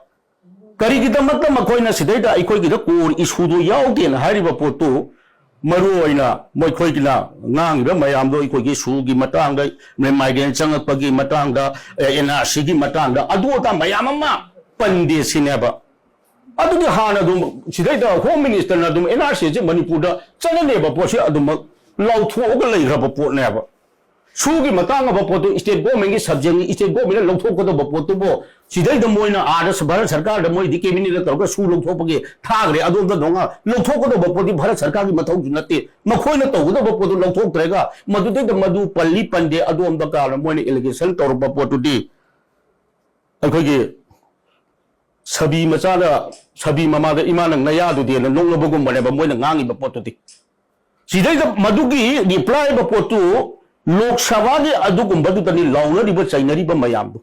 ꯀꯔꯤꯒꯤꯗꯃꯛꯇ ꯃꯈꯣꯏꯅ ꯁꯤꯗꯩꯗ ꯑꯩꯈꯣꯏꯒꯤꯗ core issueꯗꯨ ꯌꯥꯎꯗꯦꯅ ꯍꯥꯏꯔꯤꯕ ꯄꯣꯠꯇꯨ? ꯃꯔꯨ ꯑꯣꯏꯅ ꯃꯈꯣꯏꯒꯤꯅ ꯉꯥꯡꯉꯤꯕ ꯃꯌꯥꯝꯗꯣ ꯑꯩꯈꯣꯏꯒꯤ ꯁꯨꯒꯤ ꯃꯇꯥꯡꯗ, migrant ꯆꯪꯉꯛꯄꯒꯤ ꯃꯇꯥꯡꯗ, ꯑꯦꯟ ꯑꯥꯔ ꯁꯤꯒꯤ ꯃꯇꯥꯡꯗ, ꯑꯗꯨ ꯑꯗꯥ ꯃꯌꯥꯝ ꯑꯃ ꯄꯟꯗꯦ ꯁꯤꯅꯦꯕ꯫ ꯑꯗꯨꯗꯤ ꯍꯥꯟꯅ ꯑꯗꯨꯝ ꯁꯤꯗꯩꯗ Home Ministerꯅ ꯑꯗꯨꯝ ꯑꯦꯟ ꯑꯥꯔ ꯁꯤꯁꯦ ꯃꯅꯤꯄꯨꯔꯗ ꯆꯠꯅꯅꯦꯕ ꯄꯣꯠꯁꯦ ꯑꯗꯨꯃꯛ ꯂꯥꯎꯊꯣꯛꯑꯒ ꯂꯩꯈ꯭ꯔꯕ ꯄꯣꯠꯅꯦꯕ꯫ ꯁꯨꯒꯤ ꯃꯇꯥꯡ ꯑꯣꯏꯕ ꯄꯣꯠꯇꯨ state governmentꯀꯤ subjectꯅꯤ, state governmentꯅ ꯂꯧꯊꯣꯛꯀꯗꯧꯕ ꯄꯣꯠꯇꯨꯕꯨ ꯁꯤꯗꯩꯗ ꯃꯣꯏꯅ ꯑꯥꯗ ꯚꯥꯔꯠ ꯁꯔꯀꯥꯔꯗ ꯃꯣꯏꯗꯤ cabinetꯇ ꯇꯧꯔꯒ ꯁꯨ ꯂꯧꯊꯣꯛꯄꯒꯤ ꯊꯥꯈ꯭ꯔꯦ꯫ ꯑꯗꯣꯝꯗ ꯅꯣꯡꯉꯥ ꯂꯧꯊꯣꯛꯀꯗꯧꯕ ꯄꯣꯠꯇꯤ ꯚꯥꯔꯠ ꯁꯔꯀꯥꯔꯒꯤ ꯃꯊꯧꯁꯨ ꯅꯠꯇꯦ꯫ ꯃꯈꯣꯏꯅ ꯇꯧꯒꯗꯧꯕ ꯄꯣꯠꯇꯨ ꯂꯧꯊꯣꯛꯇ꯭ꯔꯒ ꯃꯗꯨꯗꯩꯗ ꯃꯗꯨ ꯄꯜꯂꯤ ꯄꯟꯗꯦ ꯑꯗꯣꯝꯗ ꯀꯥꯔꯅ ꯃꯣꯏꯅ allegation ꯇꯧꯔꯛꯄ ꯄꯣꯠꯇꯨꯗꯤ ꯑꯩꯈꯣꯏꯒꯤ ꯁꯥꯕꯤ ꯃꯆꯥꯗ, ꯁꯥꯕꯤ ꯃꯃꯥꯗ "ꯏꯃꯥ ꯅꯪ ꯅꯌꯥꯗꯨꯗꯤꯅ" ꯅꯣꯛꯅꯕꯒꯨꯝꯕꯅꯦꯕ ꯃꯣꯏꯅ ꯉꯥꯡꯉꯤꯕ ꯄꯣꯠꯇꯨꯗꯤ꯫ ꯁꯤꯗꯩꯗ ꯃꯗꯨꯒꯤ reply ꯍꯥꯏꯕ ꯄꯣꯠꯇꯨ ꯂꯣꯛ ꯁꯚꯥꯒꯤ ꯑꯗꯨꯒꯨꯝꯕꯗꯨꯗꯅꯤ ꯂꯥꯎꯅꯔꯤꯕ ꯆꯩꯅꯔꯤꯕ ꯃꯌꯥꯝꯗꯨ꯫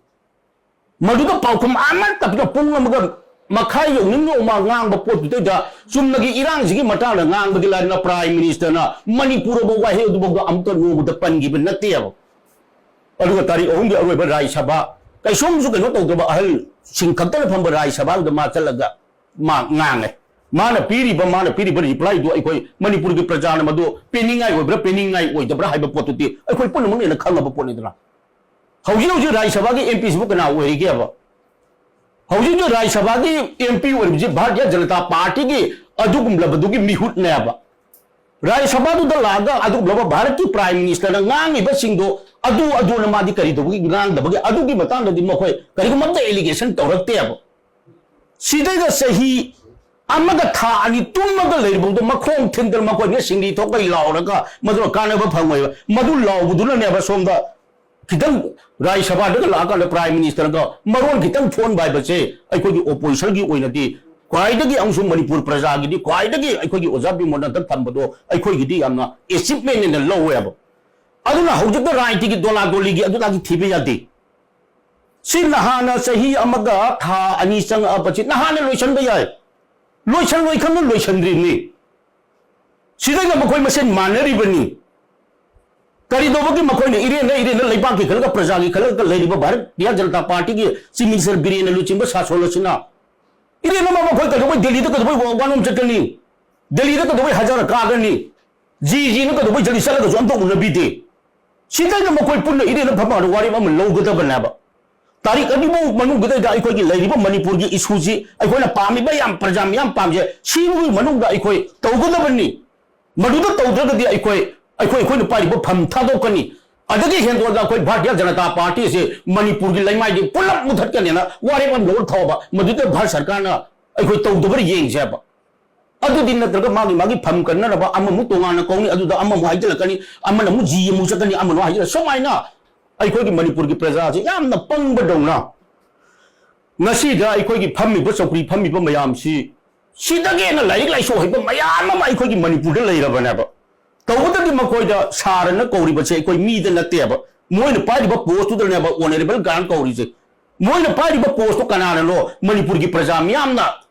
ꯃꯗꯨꯗ ꯄꯥꯎꯈꯨꯝ ꯑꯃꯠꯇ ꯄꯤꯗ ꯄꯨꯡ ꯑꯃꯒ ꯃꯈꯥꯏ ꯌꯧꯅꯤꯡ ꯌꯧꯃ ꯉꯥꯡꯕ ꯄꯣꯠꯇꯨꯗꯩꯗ ꯆꯨꯝꯅꯒꯤ ꯏꯔꯥꯡꯁꯤꯒꯤ ꯃꯇꯥꯡꯗ ꯉꯥꯡꯕꯗꯤ ꯂꯥꯏꯔꯅ Prime Ministerꯅ ꯃꯅꯤꯄꯨꯔ ꯑꯃ ꯋꯥꯍꯩ ꯑꯗꯨꯐꯥꯎꯗ ꯑꯃꯨꯛꯇ ꯅꯣꯡꯃꯗ ꯄꯟꯈꯤꯕ ꯅꯠꯇꯦꯕ꯫ ꯑꯗꯨꯒ ꯇꯥꯔꯤꯛ ꯑꯍꯨꯝꯒꯤ ꯑꯔꯣꯏꯕ ꯔꯥꯖ꯭ꯌ ꯁꯚꯥ ꯀꯩꯁꯨꯝꯁꯨ ꯀꯩꯅꯣ ꯇꯧꯗꯕ ꯑꯍꯜꯁꯤꯡ ꯈꯛꯇꯅ ꯐꯝꯕ ꯔꯥꯖ꯭ꯌ ꯁꯚꯥꯗꯨꯗ ꯃꯥ ꯆꯠꯂꯒ ꯃꯥ ꯉꯥꯡꯉꯦ꯫ ꯃꯥꯅ ꯄꯤꯔꯤꯕ, ꯃꯥꯅ ꯄꯤꯔꯤꯕ replyꯗꯨ ꯑꯩꯈꯣꯏ ꯃꯅꯤꯄꯨꯔꯒꯤ ꯄ꯭ꯔꯖꯥꯅ ꯃꯗꯨ ꯄꯦꯟꯅꯤꯡꯉꯥꯏ ꯑꯣꯏꯕ꯭ꯔꯥ ꯄꯦꯟꯅꯤꯡꯉꯥꯏ ꯑꯣꯏꯗꯕ꯭ꯔꯥ ꯍꯥꯏꯕ ꯄꯣꯠꯇꯨꯗꯤ ꯑꯩꯈꯣꯏ ꯄꯨꯝꯅꯃꯛꯅ ꯍꯦꯟꯅ ꯈꯪꯉꯕ ꯄꯣꯠꯅꯤꯗꯅ꯫ ꯍꯧꯖꯤꯛ ꯍꯧꯖꯤꯛ ꯔꯥꯖ꯭ꯌ ꯁꯚꯥꯒꯤ MPꯁꯤꯕꯨ ꯀꯅꯥ ꯑꯣꯏꯔꯤꯒꯦꯕ? ꯍꯧꯖꯤꯛ ꯍꯧꯖꯤꯛ ꯔꯥꯖ꯭ꯌ ꯁꯚꯥꯒꯤ MP ꯑꯣꯏꯔꯤꯕꯁꯤ ꯚꯥꯔꯇꯤꯌ ꯖꯅꯇꯥ ꯄꯥꯔꯇꯤꯒꯤ ꯑꯗꯨꯒꯨꯝꯂꯕꯗꯨꯒꯤ ꯃꯤꯍꯨꯠꯅꯦꯕ꯫ ꯔꯥꯖ꯭ꯌ ꯁꯚꯥꯗꯨꯗ ꯂꯥꯛꯑꯒ ꯑꯗꯨꯒꯨꯝꯂꯕ ꯚꯥꯔꯠꯀꯤ Prime Ministerꯅ ꯉꯥꯡꯉꯤꯕꯁꯤꯡꯗꯣ ꯑꯗꯨ ꯑꯗꯨꯅ ꯃꯥꯗꯤ ꯀꯔꯤ ꯇꯧꯕꯒꯤ ꯉꯥꯡꯗꯕꯒꯤ ꯑꯗꯨꯒꯤ ꯃꯇꯥꯡꯗꯗꯤ ꯃꯈꯣꯏ ꯀꯔꯤꯒꯨꯝꯕ ꯑꯝꯇ allegation ꯇꯧꯔꯛꯇꯦꯕ꯫ ꯁꯤꯗꯩꯗ ꯆꯍꯤ ꯑꯃꯒ ꯊꯥ ꯑꯅꯤ ꯇꯨꯝꯃꯒ ꯂꯩꯔꯤꯕꯗꯣ ꯃꯈꯣꯡ ꯊꯤꯟꯗꯅ ꯃꯈꯣꯏꯅ ꯁꯤꯡꯂꯤ ꯊꯣꯛꯄꯩ ꯂꯥꯎꯔꯒ ꯃꯗꯨꯅ ꯀꯥꯟꯅꯕ ꯐꯪꯉꯣꯏꯕ꯫ ꯃꯗꯨ ꯂꯥꯎꯕꯗꯨꯅꯅꯦꯕ ꯁꯣꯝꯗ ꯈꯤꯇꯪ ꯔꯥꯖ꯭ꯌ ꯁꯚꯥꯗꯒ ꯂꯥꯛꯑꯀꯥꯟꯗ Prime Ministerꯒ ꯃꯔꯣꯟ ꯈꯤꯇꯪ ꯊꯣꯛꯍꯟꯕ ꯍꯥꯏꯕꯁꯦ ꯑꯩꯈꯣꯏꯒꯤ oppositionꯒꯤ ꯑꯣꯏꯅꯗꯤ ꯈ꯭ꯋꯥꯏꯗꯒꯤ ꯑꯃꯁꯨꯡ ꯃꯅꯤꯄꯨꯔ ꯄ꯭ꯔꯖꯥꯒꯤꯗꯤ ꯈ꯭ꯋꯥꯏꯗꯒꯤ ꯑꯩꯈꯣꯏꯒꯤ ꯑꯣꯖꯥ ꯕꯤꯃꯣꯟꯅ ꯍꯟꯗꯛ ꯊꯝꯕꯗꯣ ꯑꯩꯈꯣꯏꯒꯤꯗꯤ ꯌꯥꯝꯅ achievement ꯑꯣꯏꯅ ꯂꯧꯋꯦꯕ꯫ ꯑꯗꯨꯅ ꯍꯧꯖꯤꯛꯇ ꯔꯥꯖꯅꯤꯇꯤꯒꯤ ꯗꯣꯂꯥꯗꯣꯂꯤꯒꯤ ꯑꯗꯨꯗꯒꯤ ꯊꯤꯕ ꯌꯥꯗꯦ꯫ ꯁꯤ ꯅꯍꯥꯟꯅ ꯆꯍꯤ ꯑꯃꯒ ꯊꯥ ꯑꯅꯤ ꯆꯪꯉꯛꯑꯕꯁꯤ ꯅꯍꯥꯟꯅ ꯂꯣꯏꯁꯤꯟꯕ ꯌꯥꯏ꯫ ꯂꯣꯏꯁꯤꯜꯂꯣꯏ ꯈꯪꯅ ꯂꯣꯏꯁꯤꯟꯗ꯭ꯔꯤꯕꯅꯤ꯫ ꯁꯤꯗꯩꯗ ꯃꯈꯣꯏ ꯃꯁꯦꯟ ꯃꯥꯟꯅꯔꯤꯕꯅꯤ꯫ ꯀꯔꯤꯗꯧꯕꯒꯤ ꯃꯈꯣꯏꯅ ꯏꯔꯦꯟꯅ ꯏꯔꯦꯟꯅ ꯂꯩꯕꯥꯛꯀꯤ ꯈꯜꯂꯒ, ꯄ꯭ꯔꯖꯥꯒꯤ ꯈꯜꯂꯒ ꯂꯩꯔꯤꯕ ꯚꯥꯔꯇꯤꯌꯥ ꯖꯅꯇꯥ ꯄꯥꯔꯇꯤꯒꯤ ꯆꯤꯐ ꯃꯤꯅꯤꯁꯇꯔ ꯕꯤꯔꯦꯟꯅ ꯂꯨꯆꯤꯡꯕ ꯁꯥꯁꯣꯟ ꯑꯁꯤꯅ ꯏꯔꯦꯟ ꯑꯃ ꯃꯈꯣꯏ ꯀꯩꯗꯧꯕꯩ ꯗꯦꯜꯂꯤꯗ ꯀꯩꯗꯧꯕꯩ ꯋꯥꯅꯣꯝ ꯆꯠꯀꯅꯤ? ꯗꯦꯜꯂꯤꯗ ꯀꯩꯗꯧꯕꯩ ꯍꯖꯥꯔꯥ ꯀꯥꯒꯅꯤ? ꯖꯤ ꯖꯤꯅ ꯀꯩꯗꯧꯕꯩ ꯗꯦꯜꯂꯤ ꯆꯠꯂꯒꯁꯨ ꯑꯝꯇ ꯎꯅꯕꯤꯗꯦ? ꯁꯤꯗꯩꯗ ꯃꯈꯣꯏ ꯄꯨꯟꯅ ꯏꯔꯦꯟꯅ ꯐꯝꯃꯒ ꯋꯥꯔꯦꯞ ꯑꯃ ꯂꯧꯒꯗꯕꯅꯦꯕ꯫ ꯇꯥꯔꯤꯛ ꯑꯅꯤꯐꯥꯎ ꯃꯅꯨꯡꯗꯨꯗꯩꯗ ꯑꯩꯈꯣꯏꯒꯤ ꯂꯩꯔꯤꯕ ꯃꯅꯤꯄꯨꯔꯒꯤ ꯏꯁꯨꯁꯤ ꯑꯩꯈꯣꯏꯅ ꯄꯥꯝꯃꯤꯕ ꯌꯥꯝ, ꯄ꯭ꯔꯖꯥ ꯃꯤꯌꯥꯝ ꯄꯥꯝꯖꯦ ꯁꯤꯒꯤ ꯃꯅꯨꯡꯗ ꯑꯩꯈꯣꯏ ꯇꯧꯒꯗꯕꯅꯤ꯫ ꯃꯗꯨꯗ ꯇꯧꯗ꯭ꯔꯒꯗꯤ ꯑꯩꯈꯣꯏ, ꯑꯩꯈꯣꯏ, ꯑꯩꯈꯣꯏꯅ ꯄꯥꯏꯔꯤꯕ ꯐꯝ ꯊꯥꯗꯣꯛꯀꯅꯤ꯫ ꯑꯗꯒꯤ ꯍꯦꯟꯗꯣꯛꯑꯒ ꯑꯩꯈꯣꯏ ꯚꯥꯔꯇꯤꯌ ꯖꯅꯇꯥ ꯄꯥꯔꯇꯤ ꯑꯁꯤ ꯃꯅꯤꯄꯨꯔꯒꯤ ꯂꯩꯃꯥꯏꯗꯤ ꯄꯨꯂꯞ ꯃꯨꯊꯠꯀꯅꯦꯅ ꯋꯥꯔꯦꯞ ꯑꯃ ꯂꯧꯔ ꯊꯧꯕ, ꯃꯗꯨꯗ ꯚꯥꯔꯠ ꯁꯔꯀꯥꯔꯅ ꯑꯩꯈꯣꯏ ꯇꯧꯗꯕ꯭ꯔꯥ ꯌꯦꯡꯁꯦꯕ꯫ ꯑꯗꯨꯗꯤ ꯅꯠꯇ꯭ꯔꯒ ꯃꯥꯒꯤ, ꯃꯥꯒꯤ ꯐꯝ ꯀꯟꯅꯅꯕ ꯑꯃꯃꯨꯛ ꯇꯣꯉꯥꯟꯅ ꯀꯧꯅꯤ, ꯑꯗꯨꯗ ꯑꯃꯃꯨꯛ ꯍꯥꯏꯖꯤꯜꯂꯛꯀꯅꯤ, ꯑꯃꯅ ꯑꯃꯨꯛ ꯖꯤ ꯑꯃꯨꯛ ꯆꯠꯀꯅꯤ, ꯑꯃꯅ ꯑꯃꯨꯛ ꯍꯥꯏꯖꯤꯜꯂꯛ-, ꯁꯨꯃꯥꯏꯅ ꯑꯩꯈꯣꯏꯒꯤ ꯃꯅꯤꯄꯨꯔꯒꯤ ꯄ꯭ꯔꯖꯥꯁꯤ ꯌꯥꯝꯅ ꯄꯪꯕꯗꯧꯅ ꯉꯁꯤꯗ ꯑꯩꯈꯣꯏꯒꯤ ꯐꯝꯃꯤꯕ ꯆꯧꯀ꯭ꯔꯤ ꯐꯝꯃꯤꯕ ꯃꯌꯥꯝꯁꯤ, ꯁꯤꯗꯒꯤ ꯍꯦꯟꯅ ꯂꯥꯏꯔꯤꯛ ꯂꯥꯏꯁꯨ ꯍꯩꯕ ꯃꯌꯥꯝ ꯑꯃ ꯑꯩꯈꯣꯏꯒꯤ ꯃꯅꯤꯄꯨꯔꯗ ꯂꯩꯔꯕꯅꯦꯕ꯫ ꯇꯧꯕꯇꯗꯤ ꯃꯈꯣꯏꯗ ꯁꯥꯔꯅ ꯀꯧꯔꯤꯕꯁꯦ ꯑꯩꯈꯣꯏ ꯃꯤꯗ ꯅꯠꯇꯦꯕ, ꯃꯣꯏꯅ ꯄꯥꯏꯔꯤꯕ ꯄꯣꯁꯇꯨꯗꯅꯦꯕ ꯑꯣꯅꯔꯦꯕꯜ ꯒꯥꯔꯜ ꯀꯧꯔꯤꯁꯦ꯫ ꯃꯣꯏꯅ ꯄꯥꯏꯔꯤꯕ ꯄꯣꯁꯇꯣ ꯀꯅꯥꯅꯅꯣ? ꯃꯅꯤꯄꯨꯔꯒꯤ ꯄ꯭ꯔꯖꯥ ꯃꯤꯌꯥꯝꯅ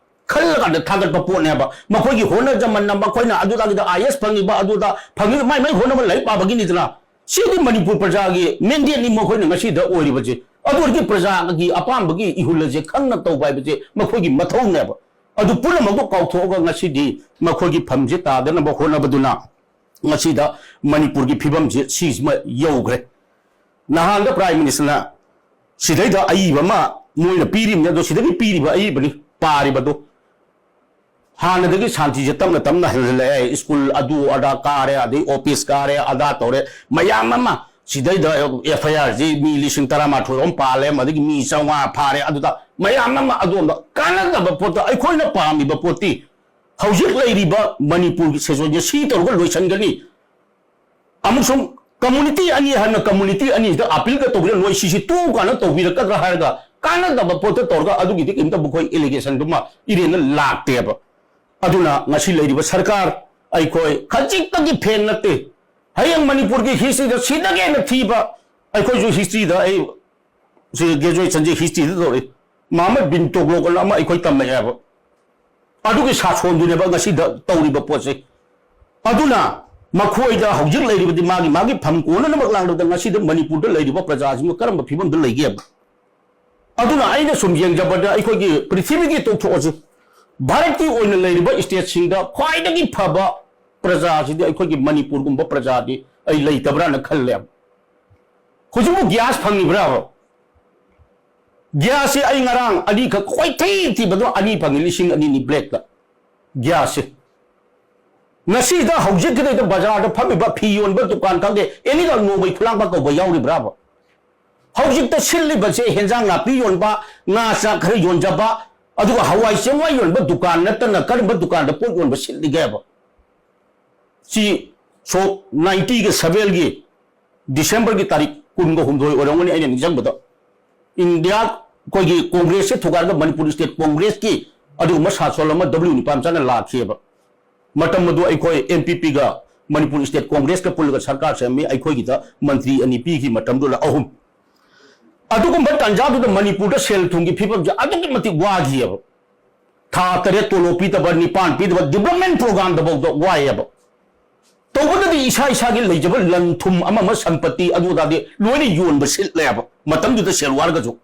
ꯈꯜꯂꯀꯥꯟꯗ ꯊꯥꯒꯠꯄ ꯄꯣꯠꯅꯦꯕ꯫ ꯃꯈꯣꯏꯒꯤ ꯍꯣꯠꯅꯖꯃꯟꯅ ꯃꯈꯣꯏꯅ ꯑꯗꯨꯗꯒꯤꯗ ꯑꯥꯏ ꯑꯦꯁ ꯐꯪꯉꯤꯕ, ꯑꯗꯨꯗ ꯐꯪꯉꯤꯕ, ꯃꯥꯏ ꯃꯥꯏ ꯍꯣꯠꯅꯕ ꯂꯥꯏꯔꯤꯛ ꯄꯥꯕꯒꯤꯅꯤꯗꯅ꯫ ꯁꯤꯗꯤ ꯃꯅꯤꯄꯨꯔ ꯄ꯭ꯔꯖꯥꯒꯤ ꯃꯦꯟꯗꯦꯠꯅꯤ ꯃꯈꯣꯏꯅ ꯉꯁꯤꯗ ꯑꯣꯏꯔꯤꯕꯁꯦ꯫ ꯑꯗꯨ ꯑꯣꯏꯔꯗꯤ ꯄ꯭ꯔꯖꯥꯒꯤ ꯑꯄꯥꯝꯕꯒꯤ ꯏꯍꯨꯜ ꯑꯁꯦ ꯈꯪꯅ ꯇꯧꯕ ꯍꯥꯏꯕꯁꯦ ꯃꯈꯣꯏꯒꯤ ꯃꯊꯧꯅꯦꯕ꯫ ꯑꯗꯨ ꯄꯨꯝꯅꯃꯛꯇꯣ ꯀꯥꯎꯊꯣꯛꯑꯒ ꯉꯁꯤꯗꯤ ꯃꯈꯣꯏꯒꯤ ꯐꯝꯁꯦ ꯇꯥꯗꯅꯕ ꯍꯣꯠꯅꯕꯗꯨꯅ ꯉꯁꯤꯗ ꯃꯅꯤꯄꯨꯔꯒꯤ ꯐꯤꯕꯝꯁꯦ ꯁꯤꯁꯤꯃ ꯌꯧꯈ꯭ꯔꯦ꯫ ꯅꯍꯥꯟꯗ ꯄ꯭ꯔꯥꯏꯝ ꯃꯤꯅꯤꯁꯇꯔꯅ ꯁꯤꯗꯩꯗ ꯑꯏꯕ ꯑꯃ ꯃꯣꯏꯅ ꯄꯤꯔꯤꯕꯅꯤ, ꯑꯗꯣ ꯁꯤꯗꯒꯤ ꯄꯤꯔꯤꯕ ꯑꯏꯕꯅꯤ ꯄꯥꯔꯤꯕꯗꯣ꯫ ꯍꯥꯟꯅꯗꯒꯤ ꯁꯥꯟꯇꯤꯁꯦ ꯇꯞꯅ ꯇꯞꯅ ꯍꯟꯖꯤꯜꯂꯛꯑꯦ꯫ ꯁ꯭ꯀꯨꯜ ꯑꯗꯨ ꯑꯗꯥ ꯀꯥꯔꯦ, ꯑꯗꯩ ꯑꯣꯐꯤꯁ ꯀꯥꯔꯦ, ꯑꯗꯥ ꯇꯧꯔꯦ, ꯃꯌꯥꯝ ꯑꯃ꯫ ꯁꯤꯗꯩꯗ ꯑꯦꯐ ꯑꯥꯏ ꯑꯥꯔꯁꯤ ꯃꯤ ꯂꯤꯁꯤꯡ ꯇꯔꯥꯃꯥꯊꯣꯏ ꯔꯣꯝ ꯄꯥꯜꯂꯦ, ꯑꯗꯒꯤ ꯃꯤ ꯆꯥꯝꯃꯉꯥ ꯐꯥꯔꯦ, ꯑꯗꯨꯗ ꯃꯌꯥꯝ ꯑꯃ꯫ ꯑꯗꯣꯝꯗ ꯀꯥꯟꯅꯗꯕ ꯄꯣꯠꯇ ꯑꯩꯈꯣꯏꯅ ꯄꯥꯝꯃꯤꯕ ꯄꯣꯠꯇꯤ ꯍꯧꯖꯤꯛ ꯂꯩꯔꯤꯕ ꯃꯅꯤꯄꯨꯔꯒꯤ ꯁꯤꯆꯨꯋꯦꯁꯟꯁꯦ ꯁꯤ ꯇꯧꯔꯒ ꯂꯣꯏꯁꯤꯟꯒꯅꯤ꯫ ꯑꯃꯁꯨꯡ ꯀꯝꯃꯨꯅꯤꯇꯤ ꯑꯅꯤ ꯍꯥꯏꯅ ꯀꯝꯃꯨꯅꯤꯇꯤ ꯑꯅꯤꯁꯤꯗ ꯑꯄꯤꯜꯒ ꯇꯧꯕꯤꯔ ꯅꯣꯏ ꯁꯤꯁꯤ ꯇꯣꯛꯎ ꯀꯥꯏꯅ ꯇꯧꯕꯤꯔꯛꯀꯗ꯭ꯔꯥ ꯍꯥꯏꯔꯒ ꯀꯥꯟꯅꯗꯕ ꯄꯣꯠꯇ ꯇꯧꯔꯒ ꯑꯗꯨꯒꯤꯗꯤ ꯀꯩꯝꯇ ꯃꯈꯣꯏ ꯑꯦꯂꯤꯒꯦꯁꯟꯗꯨꯃ ꯏꯔꯦꯟꯅ ꯂꯥꯛꯇꯦꯕ꯫ ꯑꯗꯨꯅ ꯉꯁꯤ ꯂꯩꯔꯤꯕ ꯁꯔꯀꯥꯔ ꯑꯩꯈꯣꯏ ꯈꯖꯤꯛꯇꯒꯤ ꯐꯦꯟ ꯅꯠꯇꯦ꯫ ꯍꯌꯦꯡ ꯃꯅꯤꯄꯨꯔꯒꯤ ꯍꯤꯁꯇ꯭ꯔꯤꯗ ꯁꯤꯗꯒꯤ ꯍꯦꯟꯅ ꯊꯤꯕ ꯑꯩꯈꯣꯏꯁꯨ ꯍꯤꯁꯇ꯭ꯔꯤꯗ ꯑꯩ ꯁꯤ ꯒ꯭ꯔꯦꯖꯨꯑꯦꯁꯟꯁꯤ ꯍꯤꯁꯇ꯭ꯔꯤꯗ ꯇꯧꯔꯛꯏ꯫ ꯃꯍꯃꯗ ꯕꯤꯟ ꯇꯣꯒꯂꯣꯛ ꯑꯅ ꯑꯃ ꯑꯩꯈꯣꯏ ꯇꯝꯃꯛꯑꯦꯕ꯫ ꯑꯗꯨꯒꯤ ꯁꯥꯁꯣꯟꯗꯨꯅꯦꯕ ꯉꯁꯤꯗ ꯇꯧꯔꯤꯕ ꯄꯣꯠꯁꯦ꯫ ꯑꯗꯨꯅ ꯃꯈꯣꯏꯗ ꯍꯧꯖꯤꯛ ꯂꯩꯔꯤꯕꯗꯤ ꯃꯥꯒꯤ ꯃꯥꯒꯤ ꯐꯝ ꯀꯣꯟꯅꯅꯕ ꯂꯥꯡꯂꯕꯗ ꯉꯁꯤꯗ ꯃꯅꯤꯄꯨꯔꯗ ꯂꯩꯔꯤꯕ ꯄ꯭ꯔꯖꯥꯁꯤꯡꯕꯨ ꯀꯔꯝꯕ ꯐꯤꯕꯝꯗ ꯂꯩꯒꯦꯕ? ꯑꯗꯨꯅ ꯑꯩꯅ ꯁꯨꯝ ꯌꯦꯡꯖꯕꯗ ꯑꯩꯈꯣꯏꯒꯤ ꯄ꯭ꯔꯤꯊꯤꯕꯤꯒꯤ ꯇꯣꯛꯊꯣꯛꯑꯁꯤ, ꯚꯥꯔꯠꯀꯤ ꯑꯣꯏꯅ ꯂꯩꯔꯤꯕ ꯁ꯭ꯇꯦꯠꯁꯤꯡꯗ ꯈ꯭ꯋꯥꯏꯗꯒꯤ ꯐꯕ ꯄ꯭ꯔꯖꯥꯁꯤꯗꯤ ꯑꯩꯈꯣꯏꯒꯤ ꯃꯅꯤꯄꯨꯔꯒꯨꯝꯕ ꯄ꯭ꯔꯖꯥꯗꯤ ꯑꯩ ꯂꯩꯇꯕ꯭ꯔꯥꯅ ꯈꯜꯂꯦꯕ꯫ ꯍꯧꯖꯤꯛꯄꯨ ꯒ꯭ꯌꯥꯁ ꯐꯪꯉꯤꯕ꯭ꯔꯥꯕ? ꯒ꯭ꯌꯥꯁꯁꯦ ꯑꯩ ꯉꯔꯥꯡ ꯑꯅꯤꯈꯛ ꯀꯣꯏꯊꯤ ꯊꯤꯕꯗꯣ ꯑꯅꯤ ꯐꯪꯉꯤ, ꯂꯤꯁꯤꯡ ꯑꯅꯤꯅꯤ ꯕ꯭ꯂꯦꯛꯇ ꯒ꯭ꯌꯥꯁꯁꯦ꯫ ꯉꯁꯤꯗ ꯍꯧꯖꯤꯛꯀꯤꯗꯩꯗ ꯕꯖꯥꯔꯗ ꯐꯝꯃꯤꯕ ꯐꯤ ꯌꯣꯟꯕ ꯗꯨꯀꯥꯟ ꯈꯪꯗꯦ, ꯑꯦꯅꯤꯗ ꯅꯣꯡꯃꯩ ꯈꯨꯂꯥꯡꯕ ꯀꯧꯕ ꯌꯥꯎꯔꯤꯕ꯭ꯔꯥꯕ? ꯍꯧꯖꯤꯛꯇ ꯁꯤꯠꯂꯤꯕꯁꯦ ꯍꯦꯟꯖꯥꯡ ꯅꯥꯄꯤ ꯌꯣꯟꯕ, ꯉꯥ ꯆꯥꯛ ꯈꯔ ꯌꯣꯟꯖꯕ, ꯑꯗꯨꯒ ꯍꯋꯥꯏ ꯆꯦꯡꯋꯥꯏ ꯌꯣꯟꯕ ꯗꯨꯀꯥꯟ ꯅꯠꯇꯅ ꯀꯔꯝꯕ ꯗꯨꯀꯥꯟꯗ ꯄꯣꯠ ꯌꯣꯟꯕ ꯁꯤꯠꯂꯤꯒꯦꯕ? ꯁꯤ ꯁꯣꯛ ꯅꯥꯏꯟꯇꯤꯒ ꯁꯚꯦꯟꯒꯤ ꯗꯤꯁꯦꯝꯕꯔꯒꯤ ꯇꯥꯔꯤꯛ ꯀꯨꯟꯒ ꯍꯨꯝꯗꯣꯏ ꯑꯣꯏꯔꯝꯒꯅꯤ ꯑꯩꯅ ꯅꯤꯡꯁꯤꯡꯕꯗ, ꯏꯟꯗꯤꯌꯥ ꯑꯩꯈꯣꯏꯒꯤ ꯀꯣꯡꯒ꯭ꯔꯦꯁꯁꯦ ꯊꯨꯒꯥꯏꯔꯒ ꯃꯅꯤꯄꯨꯔ ꯁ꯭ꯇꯦꯠ ꯀꯣꯡꯒ꯭ꯔꯦꯁꯀꯤ ꯑꯗꯨꯒꯨꯝꯕ ꯁꯥꯁꯣꯟ ꯑꯃ ꯗꯕ꯭ꯂꯤꯎ ꯅꯤꯄꯥꯝꯆꯥꯅ ꯂꯥꯛꯈꯤꯑꯕ꯫ ꯃꯇꯝ ꯑꯗꯨ ꯑꯩꯈꯣꯏ ꯑꯦꯟ ꯄꯤ ꯄꯤꯒ ꯃꯅꯤꯄꯨꯔ ꯁ꯭ꯇꯦꯠ ꯀꯣꯡꯒ꯭ꯔꯦꯁꯀ ꯄꯨꯜꯂꯒ ꯁꯔꯀꯥꯔ ꯁꯦꯝꯃꯤ, ꯑꯩꯈꯣꯏꯒꯤꯗ ꯃꯟꯇ꯭ꯔꯤ ꯑꯅꯤ ꯄꯤꯈꯤ ꯃꯇꯝꯗꯨꯗ, ꯑꯍꯨꯝ꯫ ꯑꯗꯨꯒꯨꯝꯕ ꯇꯥꯟꯖꯥꯗꯨꯗ ꯃꯅꯤꯄꯨꯔꯗ ꯁꯦꯜ ꯊꯨꯝꯒꯤ ꯐꯤꯕꯝꯁꯦ ꯑꯗꯨꯛꯀꯤ ꯃꯇꯤꯛ ꯋꯥꯈꯤꯑꯕ꯫ ꯊꯥ ꯇꯔꯦꯠ ꯇꯣꯂꯣꯞ ꯄꯤꯗꯕ, ꯅꯤꯄꯥꯟ ꯄꯤꯗꯕ, ꯗꯤꯕ꯭ꯂꯞꯃꯦꯟ ꯄ꯭ꯔꯣꯒ꯭ꯔꯥꯝꯗꯐꯥꯎꯗ ꯋꯥꯏꯑꯕ꯫ ꯇꯧꯕꯗꯗꯤ ꯏꯁꯥ ꯏꯁꯥꯒꯤ ꯂꯩꯖꯕ ꯂꯟ ꯊꯨꯝ ꯑꯃ ꯑꯃ ꯁꯝꯄꯇꯤ ꯑꯗꯨ ꯑꯗꯥꯗꯤ ꯂꯣꯏꯅ ꯌꯣꯟꯕ ꯁꯤꯠꯂꯦꯕ ꯃꯇꯝꯗꯨꯗ ꯁꯦꯜ ꯋꯥꯔꯒꯁꯨ꯫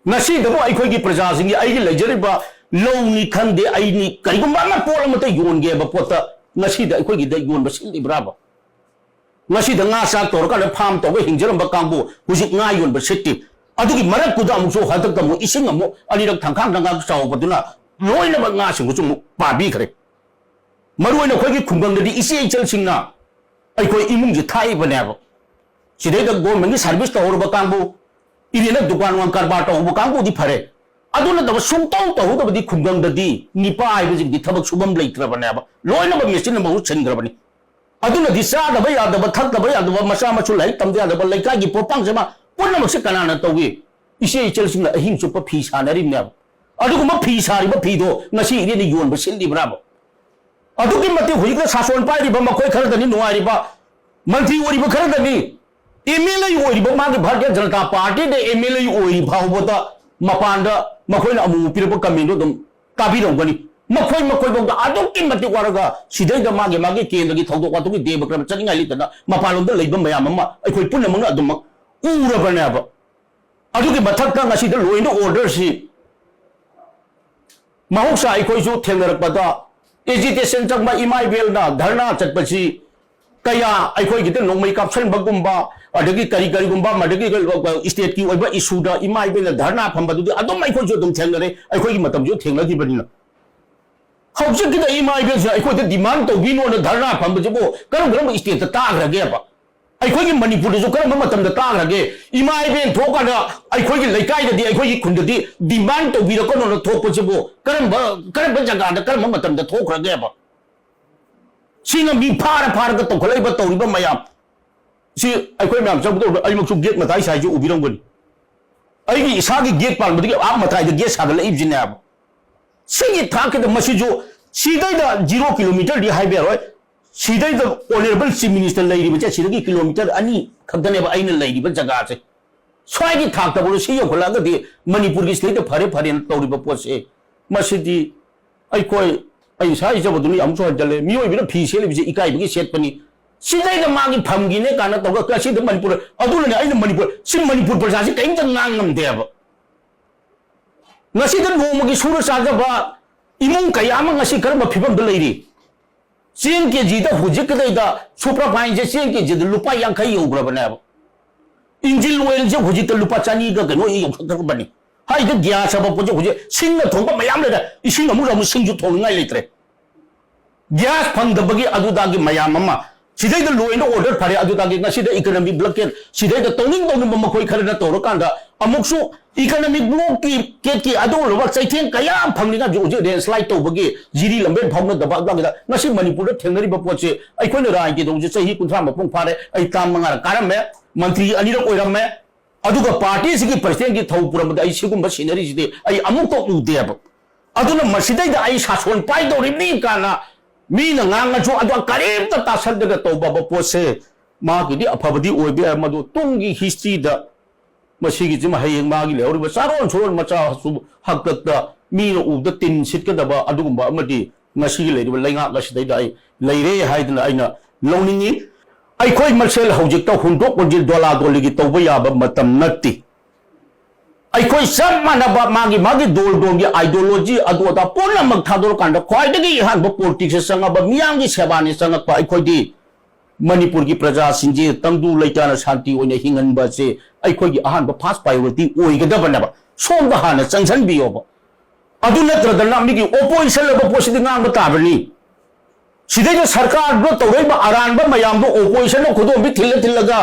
ꯉꯁꯤꯗꯕꯨ ꯑꯩꯈꯣꯏꯒꯤ ꯄ꯭ꯔꯖꯥꯁꯤꯡꯒꯤ ꯑꯩꯒꯤ ꯂꯩꯖꯔꯤꯕ ꯂꯧꯅꯤ ꯈꯪꯗꯦ, ꯑꯩꯅꯤ ꯀꯔꯤꯒꯨꯝꯕ ꯑꯃ ꯄꯣꯠ ꯑꯃꯠꯇ ꯌꯣꯟꯒꯦ ꯍꯥꯏꯕ ꯄꯣꯠꯇ ꯉꯁꯤꯗ ꯑꯩꯈꯣꯏꯒꯤꯗ ꯌꯣꯟꯕ ꯁꯤꯠꯂꯤꯕ꯭ꯔꯥꯕ? ꯉꯁꯤꯗ ꯉꯥ ꯆꯥꯛ ꯇꯧꯔꯀꯥꯟꯗ ꯐꯥꯝ ꯇꯧꯔꯒ ꯍꯤꯡꯖꯔꯝꯕ ꯀꯥꯡꯕꯨ ꯍꯧꯖꯤꯛ ꯉꯥ ꯌꯣꯟꯕ ꯁꯤꯠꯇꯦ꯫ ꯑꯗꯨꯒꯤ ꯃꯔꯛꯇꯨꯗ ꯑꯃꯨꯛꯁꯨ ꯍꯟꯗꯛꯇ ꯑꯃꯨꯛ ꯏꯁꯤꯡ ꯑꯃꯨꯛ ꯑꯅꯤꯔꯛ ꯊꯪꯈꯥꯡ ꯊꯪꯈꯥꯡ ꯆꯥꯎꯕꯗꯨꯅ ꯂꯣꯏꯅꯃꯛ ꯉꯥꯁꯤꯡꯗꯨꯁꯨ ꯑꯃꯨꯛ ꯄꯥꯕꯤꯈ꯭ꯔꯦ꯫ ꯃꯔꯨꯑꯣꯏꯅ ꯑꯩꯈꯣꯏꯒꯤ ꯈꯨꯡꯒꯪꯗꯗꯤ ꯏꯆꯦ ꯏꯆꯜꯁꯤꯡꯅ ꯑꯩꯈꯣꯏ ꯏꯃꯨꯡꯁꯦ ꯊꯥꯛꯏꯕꯅꯦꯕ꯫ ꯁꯤꯗꯩꯗ ꯒꯣꯔꯃꯦꯟꯒꯤ ꯁꯥꯔꯚꯤꯁ ꯇꯧꯍꯧꯔꯕ ꯀꯥꯡꯕꯨ, ꯏꯔꯦꯟꯅ ꯗꯨꯀꯥꯟ ꯋꯥꯟ ꯀꯔꯕꯥꯔ ꯇꯧꯍꯧꯕ ꯀꯥꯡꯕꯨꯗꯤ ꯐꯔꯦ꯫ ꯑꯗꯨ ꯅꯠꯇꯕ ꯁꯨꯡꯇꯧ ꯇꯧꯍꯧꯗꯕꯗꯤ ꯈꯨꯡꯒꯪꯗꯗꯤ ꯅꯤꯄꯥ ꯍꯥꯏꯕꯁꯤꯡꯗꯤ ꯊꯕꯛ ꯁꯨꯐꯝ ꯂꯩꯇ꯭ꯔꯕꯅꯦꯕ꯫ ꯂꯣꯏꯅꯃꯛ ꯃꯦꯆꯤꯟꯅ ꯃꯍꯨꯠ ꯁꯤꯟꯈ꯭ꯔꯕꯅꯤ꯫ ꯑꯗꯨꯅꯗꯤ ꯆꯥꯗꯕ ꯌꯥꯗꯕ, ꯊꯛꯇꯕ ꯌꯥꯗꯕ, ꯃꯆꯥ ꯃꯁꯨ ꯂꯥꯏꯔꯤꯛ ꯇꯝꯗ ꯌꯥꯗꯕ, ꯂꯩꯀꯥꯏꯒꯤ ꯄꯣꯠꯄꯥꯡꯁꯦ ꯑꯃ ꯄꯨꯝꯅꯃꯛꯁꯦ ꯀꯅꯥꯅ ꯇꯧꯏ? ꯏꯆꯦ ꯏꯆꯜꯁꯤꯡꯅ ꯑꯍꯤꯡ ꯆꯨꯞꯄ ꯐꯤ ꯁꯥꯅꯔꯤꯕꯅꯦꯕ꯫ ꯑꯗꯨꯒꯨꯝꯕ ꯐꯤ ꯁꯥꯔꯤꯕ ꯐꯤꯗꯣ ꯉꯁꯤ ꯏꯔꯦꯟꯅ ꯌꯣꯟꯕ ꯁꯤꯠꯂꯤꯕ꯭ꯔꯥꯕ? ꯑꯗꯨꯛꯀꯤ ꯃꯇꯤꯛ ꯍꯧꯖꯤꯛꯇ ꯁꯥꯁꯣꯟ ꯄꯥꯏꯔꯤꯕ ꯃꯈꯣꯏ ꯈꯔꯗꯅꯤ ꯅꯨꯡꯉꯥꯏꯔꯤꯕ, ꯃꯟꯇ꯭ꯔꯤ ꯑꯣꯏꯔꯤꯕ ꯈꯔꯗꯅꯤ, ꯑꯦꯝ ꯑꯦꯜ ꯑꯦ ꯑꯣꯏꯔꯤꯕ, ꯃꯥꯒꯤ Bharatiya Janata ꯄꯥꯔꯇꯤꯗ M L A ꯑꯣꯏꯔꯤ ꯐꯥꯎꯕꯗ ꯃꯄꯥꯟꯗ ꯃꯈꯣꯏꯅ ꯑꯃꯨꯛ ꯄꯤꯔꯛꯄ ꯀꯃꯦꯟꯗꯣ ꯑꯗꯨꯝ ꯇꯥꯕꯤꯔꯝꯒꯅꯤ꯫ ꯃꯈꯣꯏ ꯃꯈꯣꯏꯐꯥꯎꯗ ꯑꯗꯨꯛꯀꯤ ꯃꯇꯤꯛ ꯋꯥꯔꯒ ꯁꯤꯗꯩꯗ ꯃꯥꯒꯤ ꯃꯥꯒꯤ ꯀꯦꯟꯗ꯭ꯔꯒꯤ ꯊꯧꯗꯣꯛ ꯋꯥꯊꯣꯛꯀꯤ ꯗꯦꯕ ꯀꯔꯝ ꯆꯠꯅꯤꯡꯉꯥꯏ ꯂꯩꯇꯅ ꯃꯄꯥꯟꯂꯣꯝꯗ ꯂꯩꯕ ꯃꯌꯥꯝ ꯑꯃ ꯑꯩꯈꯣꯏ ꯄꯨꯝꯅꯃꯛꯅ ꯑꯗꯨꯃꯛ ꯎꯔꯕꯅꯦꯕ꯫ ꯑꯗꯨꯒꯤ ꯃꯊꯛꯇ ꯉꯁꯤꯗ ꯂꯣ ꯑꯦꯟ ꯑꯣꯔꯗꯔꯁꯤ ꯃꯍꯧꯁꯥ ꯑꯩꯈꯣꯏꯁꯨ ꯊꯦꯡꯅꯔꯛꯄꯗ ꯑꯦꯖꯤꯇꯦꯁꯟ ꯆꯪꯕ ꯏꯃꯥ ꯏꯕꯦꯜꯅ ꯙꯔꯅꯥ ꯆꯠꯄꯁꯤ ꯀꯌꯥ ꯑꯩꯈꯣꯏꯒꯤꯗ ꯅꯣꯡꯃꯩ ꯀꯥꯞꯁꯟꯕꯒꯨꯝꯕ ꯑꯗꯒꯤ ꯀꯔꯤ ꯀꯔꯤꯒꯨꯝꯕ ꯃꯗꯒꯤ ꯏꯁꯇꯦꯠꯀꯤ ꯑꯣꯏꯕ ꯏꯁꯨꯗ ꯏꯃꯥ ꯏꯕꯦꯜꯅ ꯙꯔꯅꯥ ꯐꯝꯕꯗꯨꯗꯤ ꯑꯗꯨꯝ ꯑꯩꯈꯣꯏꯁꯨ ꯑꯗꯨꯝ ꯊꯦꯡꯅꯔꯦ, ꯑꯩꯈꯣꯏꯒꯤ ꯃꯇꯝꯁꯨ ꯊꯦꯡꯅꯈꯤꯕꯅꯤꯅ꯫ ꯍꯧꯖꯤꯛꯀꯤꯗ ꯏꯃꯥ ꯏꯕꯦꯜꯁꯤꯅ ꯑꯩꯈꯣꯏꯗ ꯗꯤꯃꯥꯟ ꯇꯧꯕꯤꯅꯣꯅ ꯙꯔꯅꯥ ꯐꯝꯕꯁꯤꯕꯨ ꯀꯔꯝ ꯀꯔꯝꯕ ꯏꯁꯇꯦꯠꯇ ꯇꯥꯈ꯭ꯔꯒꯦꯕ? ꯑꯩꯈꯣꯏꯒꯤ ꯃꯅꯤꯄꯨꯔꯗꯁꯨ ꯀꯔꯝꯕ ꯃꯇꯝꯗ ꯇꯥꯈ꯭ꯔꯒꯦ? ꯏꯃꯥ ꯏꯕꯦꯜ ꯊꯣꯛꯀꯥꯟꯗ ꯑꯩꯈꯣꯏꯒꯤ ꯂꯩꯀꯥꯏꯗꯗꯤ, ꯑꯩꯈꯣꯏꯒꯤ ꯈꯨꯟꯗꯗꯤ ꯗꯤꯃꯥꯟ ꯇꯧꯕꯤꯔꯛꯀꯅꯣꯅ ꯊꯣꯛꯄꯁꯤꯕꯨ ꯀꯔꯝꯕ, ꯀꯔꯝꯕ ꯖꯒꯥꯗ, ꯀꯔꯝꯕ ꯃꯇꯝꯗ ꯊꯣꯛꯈ꯭ꯔꯒꯦꯕ? ꯁꯤꯅ ꯃꯤ ꯐꯥꯔ ꯐꯥꯔꯒ ꯇꯧꯈꯠꯂꯛꯏꯕ ꯇꯧꯔꯤꯕ ꯃꯌꯥꯝ ꯁꯤ ꯑꯩꯈꯣꯏ ꯃꯌꯥꯝ ꯆꯪꯕꯗ ꯑꯩꯃꯛꯁꯨ ꯒꯦꯠ ꯃꯇꯥꯏ ꯁꯥꯏꯁꯦ ꯎꯕꯤꯔꯝꯒꯅꯤ꯫ ꯑꯩꯒꯤ ꯏꯁꯥꯒꯤ ꯒꯦꯠ ꯄꯥꯟꯕꯗꯒꯤ ꯑꯥ ꯃꯇꯥꯏꯗ ꯒꯦꯠ ꯁꯥꯒꯠꯂꯛꯏꯕꯁꯤꯅꯦꯕ꯫ ꯁꯤꯒꯤ ꯊꯥꯛꯁꯤꯗ ꯃꯁꯤꯁꯨ ꯁꯤꯗꯩꯗ ꯖꯤꯔꯣ ꯀꯤꯂꯣꯃꯤꯇꯔꯗꯤ ꯍꯥꯏꯕ ꯌꯥꯔꯣꯏ꯫ ꯁꯤꯗꯩꯗ ꯑꯣꯅꯔꯦꯕꯜ ꯆꯤꯐ ꯃꯤꯅꯤꯁꯇꯔ ꯂꯩꯔꯤꯕꯁꯦ ꯁꯤꯗꯒꯤ ꯀꯤꯂꯣꯃꯤꯇꯔ ꯑꯅꯤ ꯈꯛꯇꯅꯦꯕ ꯑꯩꯅ ꯂꯩꯔꯤꯕ ꯖꯒꯥꯁꯦ꯫ ꯁ꯭ꯋꯥꯏꯒꯤ ꯊꯥꯛꯇꯕꯨ ꯁꯤ ꯌꯧꯈꯠꯂꯛꯑꯒꯗꯤ ꯃꯅꯤꯄꯨꯔꯒꯤ ꯁꯤꯗꯩꯗ ꯐꯔꯦ ꯐꯔꯦꯅ ꯇꯧꯔꯤꯕ ꯄꯣꯠꯁꯦ, ꯃꯁꯤꯗꯤ ꯑꯩꯈꯣꯏ, ꯑꯩ ꯏꯁꯥ ꯏꯖꯕꯗꯨꯅ ꯑꯃꯨꯛꯁꯨ ꯍꯟꯖꯜꯂꯦ꯫ ꯃꯤꯑꯣꯏꯕꯅ ꯐꯤ ꯁꯦꯠꯂꯤꯕꯁꯦ ꯏꯀꯥꯏꯕꯒꯤ ꯁꯦꯠꯄꯅꯤ꯫ ꯁꯤꯗꯩꯗ ꯃꯥꯒꯤ ꯐꯝꯈꯤꯅꯦ ꯀꯥꯏꯅ ꯇꯧꯔꯒ ꯉꯁꯤꯗ ꯃꯅꯤꯄꯨꯔ, ꯑꯗꯨꯅꯅꯦ ꯑꯩꯅ ꯃꯅꯤꯄꯨꯔ, ꯁꯤ ꯃꯅꯤꯄꯨꯔ ꯄ꯭ꯔꯖꯥꯁꯤ ꯀꯔꯤꯝꯇ ꯉꯥꯡ ꯉꯝꯗꯦꯕ꯫ ꯉꯁꯤꯗ ꯅꯣꯡꯃꯒꯤ ꯁꯨꯔ ꯆꯥꯖꯕ ꯏꯃꯨꯡ ꯀꯌꯥ ꯑꯃ ꯉꯁꯤ ꯀꯔꯝꯕ ꯐꯤꯕꯝꯗ ꯂꯩꯔꯤ? ꯆꯦꯡ ꯀꯦꯖꯤꯗ ꯍꯧꯖꯤꯛꯀꯤꯗꯩꯗ ꯁꯨꯄꯔꯐꯥꯏꯟꯁꯦ ꯆꯦꯡ ꯀꯦꯖꯤꯗ ꯂꯨꯄꯥ ꯌꯥꯡꯈꯩ ꯌꯧꯈ꯭ꯔꯕꯅꯦꯕ꯫ ꯏꯟꯖꯤꯟ ꯑꯣꯏꯜꯁꯦ ꯍꯧꯖꯤꯛꯇ ꯂꯨꯄꯥ ꯆꯅꯤꯒ ꯀꯩꯅꯣ ꯌꯧꯁꯟꯈ꯭ꯔꯕꯅꯤ꯫ ꯍꯥꯏꯗꯤ ꯒ꯭ꯌꯥꯁ ꯍꯥꯏꯕ ꯄꯣꯠꯁꯦ ꯍꯧꯖꯤꯛ ꯁꯤꯡꯅ ꯊꯣꯡꯕ ꯃꯌꯥꯝ ꯂꯩꯔꯦ, ꯏꯁꯤꯡ ꯑꯃꯨꯛ ꯑꯃꯨꯛ ꯁꯤꯡꯁꯨ ꯊꯣꯡꯅꯤꯡꯉꯥꯏ ꯂꯩꯇ꯭ꯔꯦ꯫ ꯒ꯭ꯌꯥꯁ ꯐꯪꯗꯕꯒꯤ ꯑꯗꯨꯗꯥꯒꯤ ꯃꯌꯥꯝ ꯑꯃ, ꯁꯤꯗꯩꯗ ꯂꯣ ꯑꯦꯟ ꯑꯣꯔꯗꯔ ꯐꯔꯦ, ꯑꯗꯨꯗꯥꯒꯤ ꯉꯁꯤꯗ ꯏꯀꯅꯣꯃꯤꯛ ꯕ꯭ꯂꯣꯀꯦꯠ, ꯁꯤꯗꯩꯗ ꯇꯧꯅꯤꯡ ꯇꯧꯅꯤꯡꯕ ꯃꯈꯣꯏ ꯈꯔꯅ ꯇꯧꯔꯀꯥꯟꯗ ꯑꯃꯨꯛꯁꯨ ꯏꯀꯅꯣꯃꯤꯛ ꯕ꯭ꯂꯣꯀꯦꯠꯀꯤ ꯑꯗꯨꯒꯨꯝꯂꯕ ꯆꯩꯊꯦꯡ ꯀꯌꯥ ꯑꯃ ꯐꯪꯅꯤꯡꯉꯥꯏ ꯍꯧꯖꯤꯛ ꯍꯧꯖꯤꯛ ꯂꯦꯟꯁꯂꯥꯏꯠ ꯇꯧꯕꯒꯤ ꯖꯤꯔꯤ ꯂꯝꯕꯦꯟ ꯐꯥꯎꯅꯗꯕ ꯑꯗꯨꯒꯤꯗ ꯉꯁꯤ ꯃꯅꯤꯄꯨꯔꯗ ꯊꯦꯡꯅꯔꯤꯕ ꯄꯣꯠꯁꯦ ꯑꯩꯈꯣꯏꯅ ꯔꯥꯖꯅꯤꯇꯤ ꯇꯧꯕꯁꯦ ꯆꯍꯤ ꯀꯨꯟꯊ꯭ꯔꯥ ꯃꯄꯨꯡ ꯐꯥꯔꯦ꯫ ꯑꯩ ꯇꯥꯝ ꯃꯉꯥꯔꯛ ꯀꯥꯔꯝꯃꯦ, ꯃꯟꯇ꯭ꯔꯤ ꯑꯅꯤꯔꯛ ꯑꯣꯏꯔꯝꯃꯦ꯫ ꯑꯗꯨꯒ ꯄꯥꯔꯇꯤꯁꯤꯒꯤ ꯄ꯭ꯔꯁꯤꯗꯦꯟꯒꯤ ꯊꯧ ꯄꯨꯔꯝꯕꯗ ꯑꯩ ꯁꯤꯒꯨꯝꯕ ꯁꯤꯅꯔꯤꯁꯤꯗꯤ ꯑꯩ ꯑꯃꯨꯛꯇ ꯎꯗꯦꯕ꯫ ꯑꯗꯨꯅ ꯃꯁꯤꯗꯩꯗ ꯑꯩ ꯁꯥꯁꯣꯟ ꯄꯥꯏꯗꯧꯔꯤꯕꯅꯤ ꯀꯥꯏꯅ ꯃꯤꯅ ꯉꯥꯡꯉꯁꯨ ꯑꯗꯨ ꯀꯔꯤꯝꯇ ꯇꯥꯁꯟꯗꯅ ꯇꯧꯕ ꯄꯣꯠꯁꯦ ꯃꯥꯒꯤꯗꯤ ꯑꯐꯕꯗꯤ ꯑꯣꯏꯕ ꯌꯥꯏ, ꯃꯗꯨ ꯇꯨꯡꯒꯤ ꯍꯤꯁꯇ꯭ꯔꯤꯗ ꯃꯁꯤꯒꯤꯁꯤꯃ ꯍꯌꯦꯡ ꯃꯥꯒꯤ ꯂꯩꯍꯧꯔꯤꯕ ꯆꯥꯔꯣꯟ ꯁꯨꯔꯣꯟ ꯃꯆꯥꯁꯨ ꯍꯥꯛꯇꯛꯇ ꯃꯤꯅ ꯎꯕꯗ ꯇꯤꯟ ꯁꯤꯠꯀꯗꯕ ꯑꯗꯨꯒꯨꯝꯕ ꯑꯃꯗꯤ ꯉꯁꯤꯒꯤ ꯂꯩꯔꯤꯕ ꯂꯩꯉꯥꯛ ꯑꯁꯤꯗꯩꯗ ꯑꯩ ꯂꯩꯔꯦ ꯍꯥꯏꯗꯅ ꯑꯩꯅ ꯂꯧꯅꯤꯡꯉꯤ꯫ ꯑꯩꯈꯣꯏ ꯃꯁꯦꯜ ꯍꯧꯖꯤꯛꯇ ꯍꯨꯟꯗꯣꯛ ꯍꯨꯟꯖꯤꯟ ꯗꯣꯂꯥ ꯗꯣꯂꯤꯒꯤ ꯇꯧꯕ ꯌꯥꯕ ꯃꯇꯝ ꯅꯠꯇꯦ꯫ ꯑꯩꯈꯣꯏ ꯆꯞ ꯃꯥꯟꯅꯕ ꯃꯥꯒꯤ ꯃꯥꯒꯤ ꯗꯣꯜ ꯗꯣꯜꯒꯤ ideology ꯑꯗꯨ ꯑꯗꯥ ꯄꯨꯝꯅꯃꯛ ꯊꯥꯗꯣꯔꯀꯥꯟꯗ ꯈ꯭ꯋꯥꯏꯗꯒꯤ ꯑꯍꯥꯟꯕ politics ꯆꯪꯉꯕ, ꯃꯤꯌꯥꯝꯒꯤ ꯁꯦꯕꯥꯅꯤ ꯆꯪꯉꯛꯄ ꯑꯩꯈꯣꯏꯗꯤ ꯃꯅꯤꯄꯨꯔꯒꯤ ꯄ꯭ꯔꯖꯥꯁꯤꯡꯁꯦ ꯇꯪꯗꯨ ꯂꯩꯇꯥꯅ ꯁꯥꯟꯇꯤ ꯑꯣꯏꯅ ꯍꯤꯡꯍꯟꯕ ꯑꯁꯤ ꯑꯩꯈꯣꯏꯒꯤ ꯑꯍꯥꯟꯕ first priority ꯑꯣꯏꯒꯗꯕꯅꯦꯕ꯫ ꯁꯣꯝꯗ ꯍꯥꯟꯅ ꯆꯪꯁꯤꯟꯕꯤꯌꯣꯕ꯫ ꯑꯗꯨ ꯅꯠꯇ꯭ꯔꯗꯅ ꯃꯤꯒꯤ opposition ꯂꯩꯕ ꯄꯣꯠꯁꯤꯗꯤ ꯉꯥꯡꯕ ꯇꯥꯕꯅꯤ꯫ ꯁꯤꯗꯩꯗ ꯁꯔꯀꯥꯔꯗꯨꯅ ꯇꯧꯔꯛꯏꯕ ꯑꯔꯥꯟꯕ ꯃꯌꯥꯝꯗꯣ oppositionꯅ ꯈꯨꯗꯣꯝꯕꯤ ꯊꯤꯜꯂ ꯊꯤꯜꯂꯒ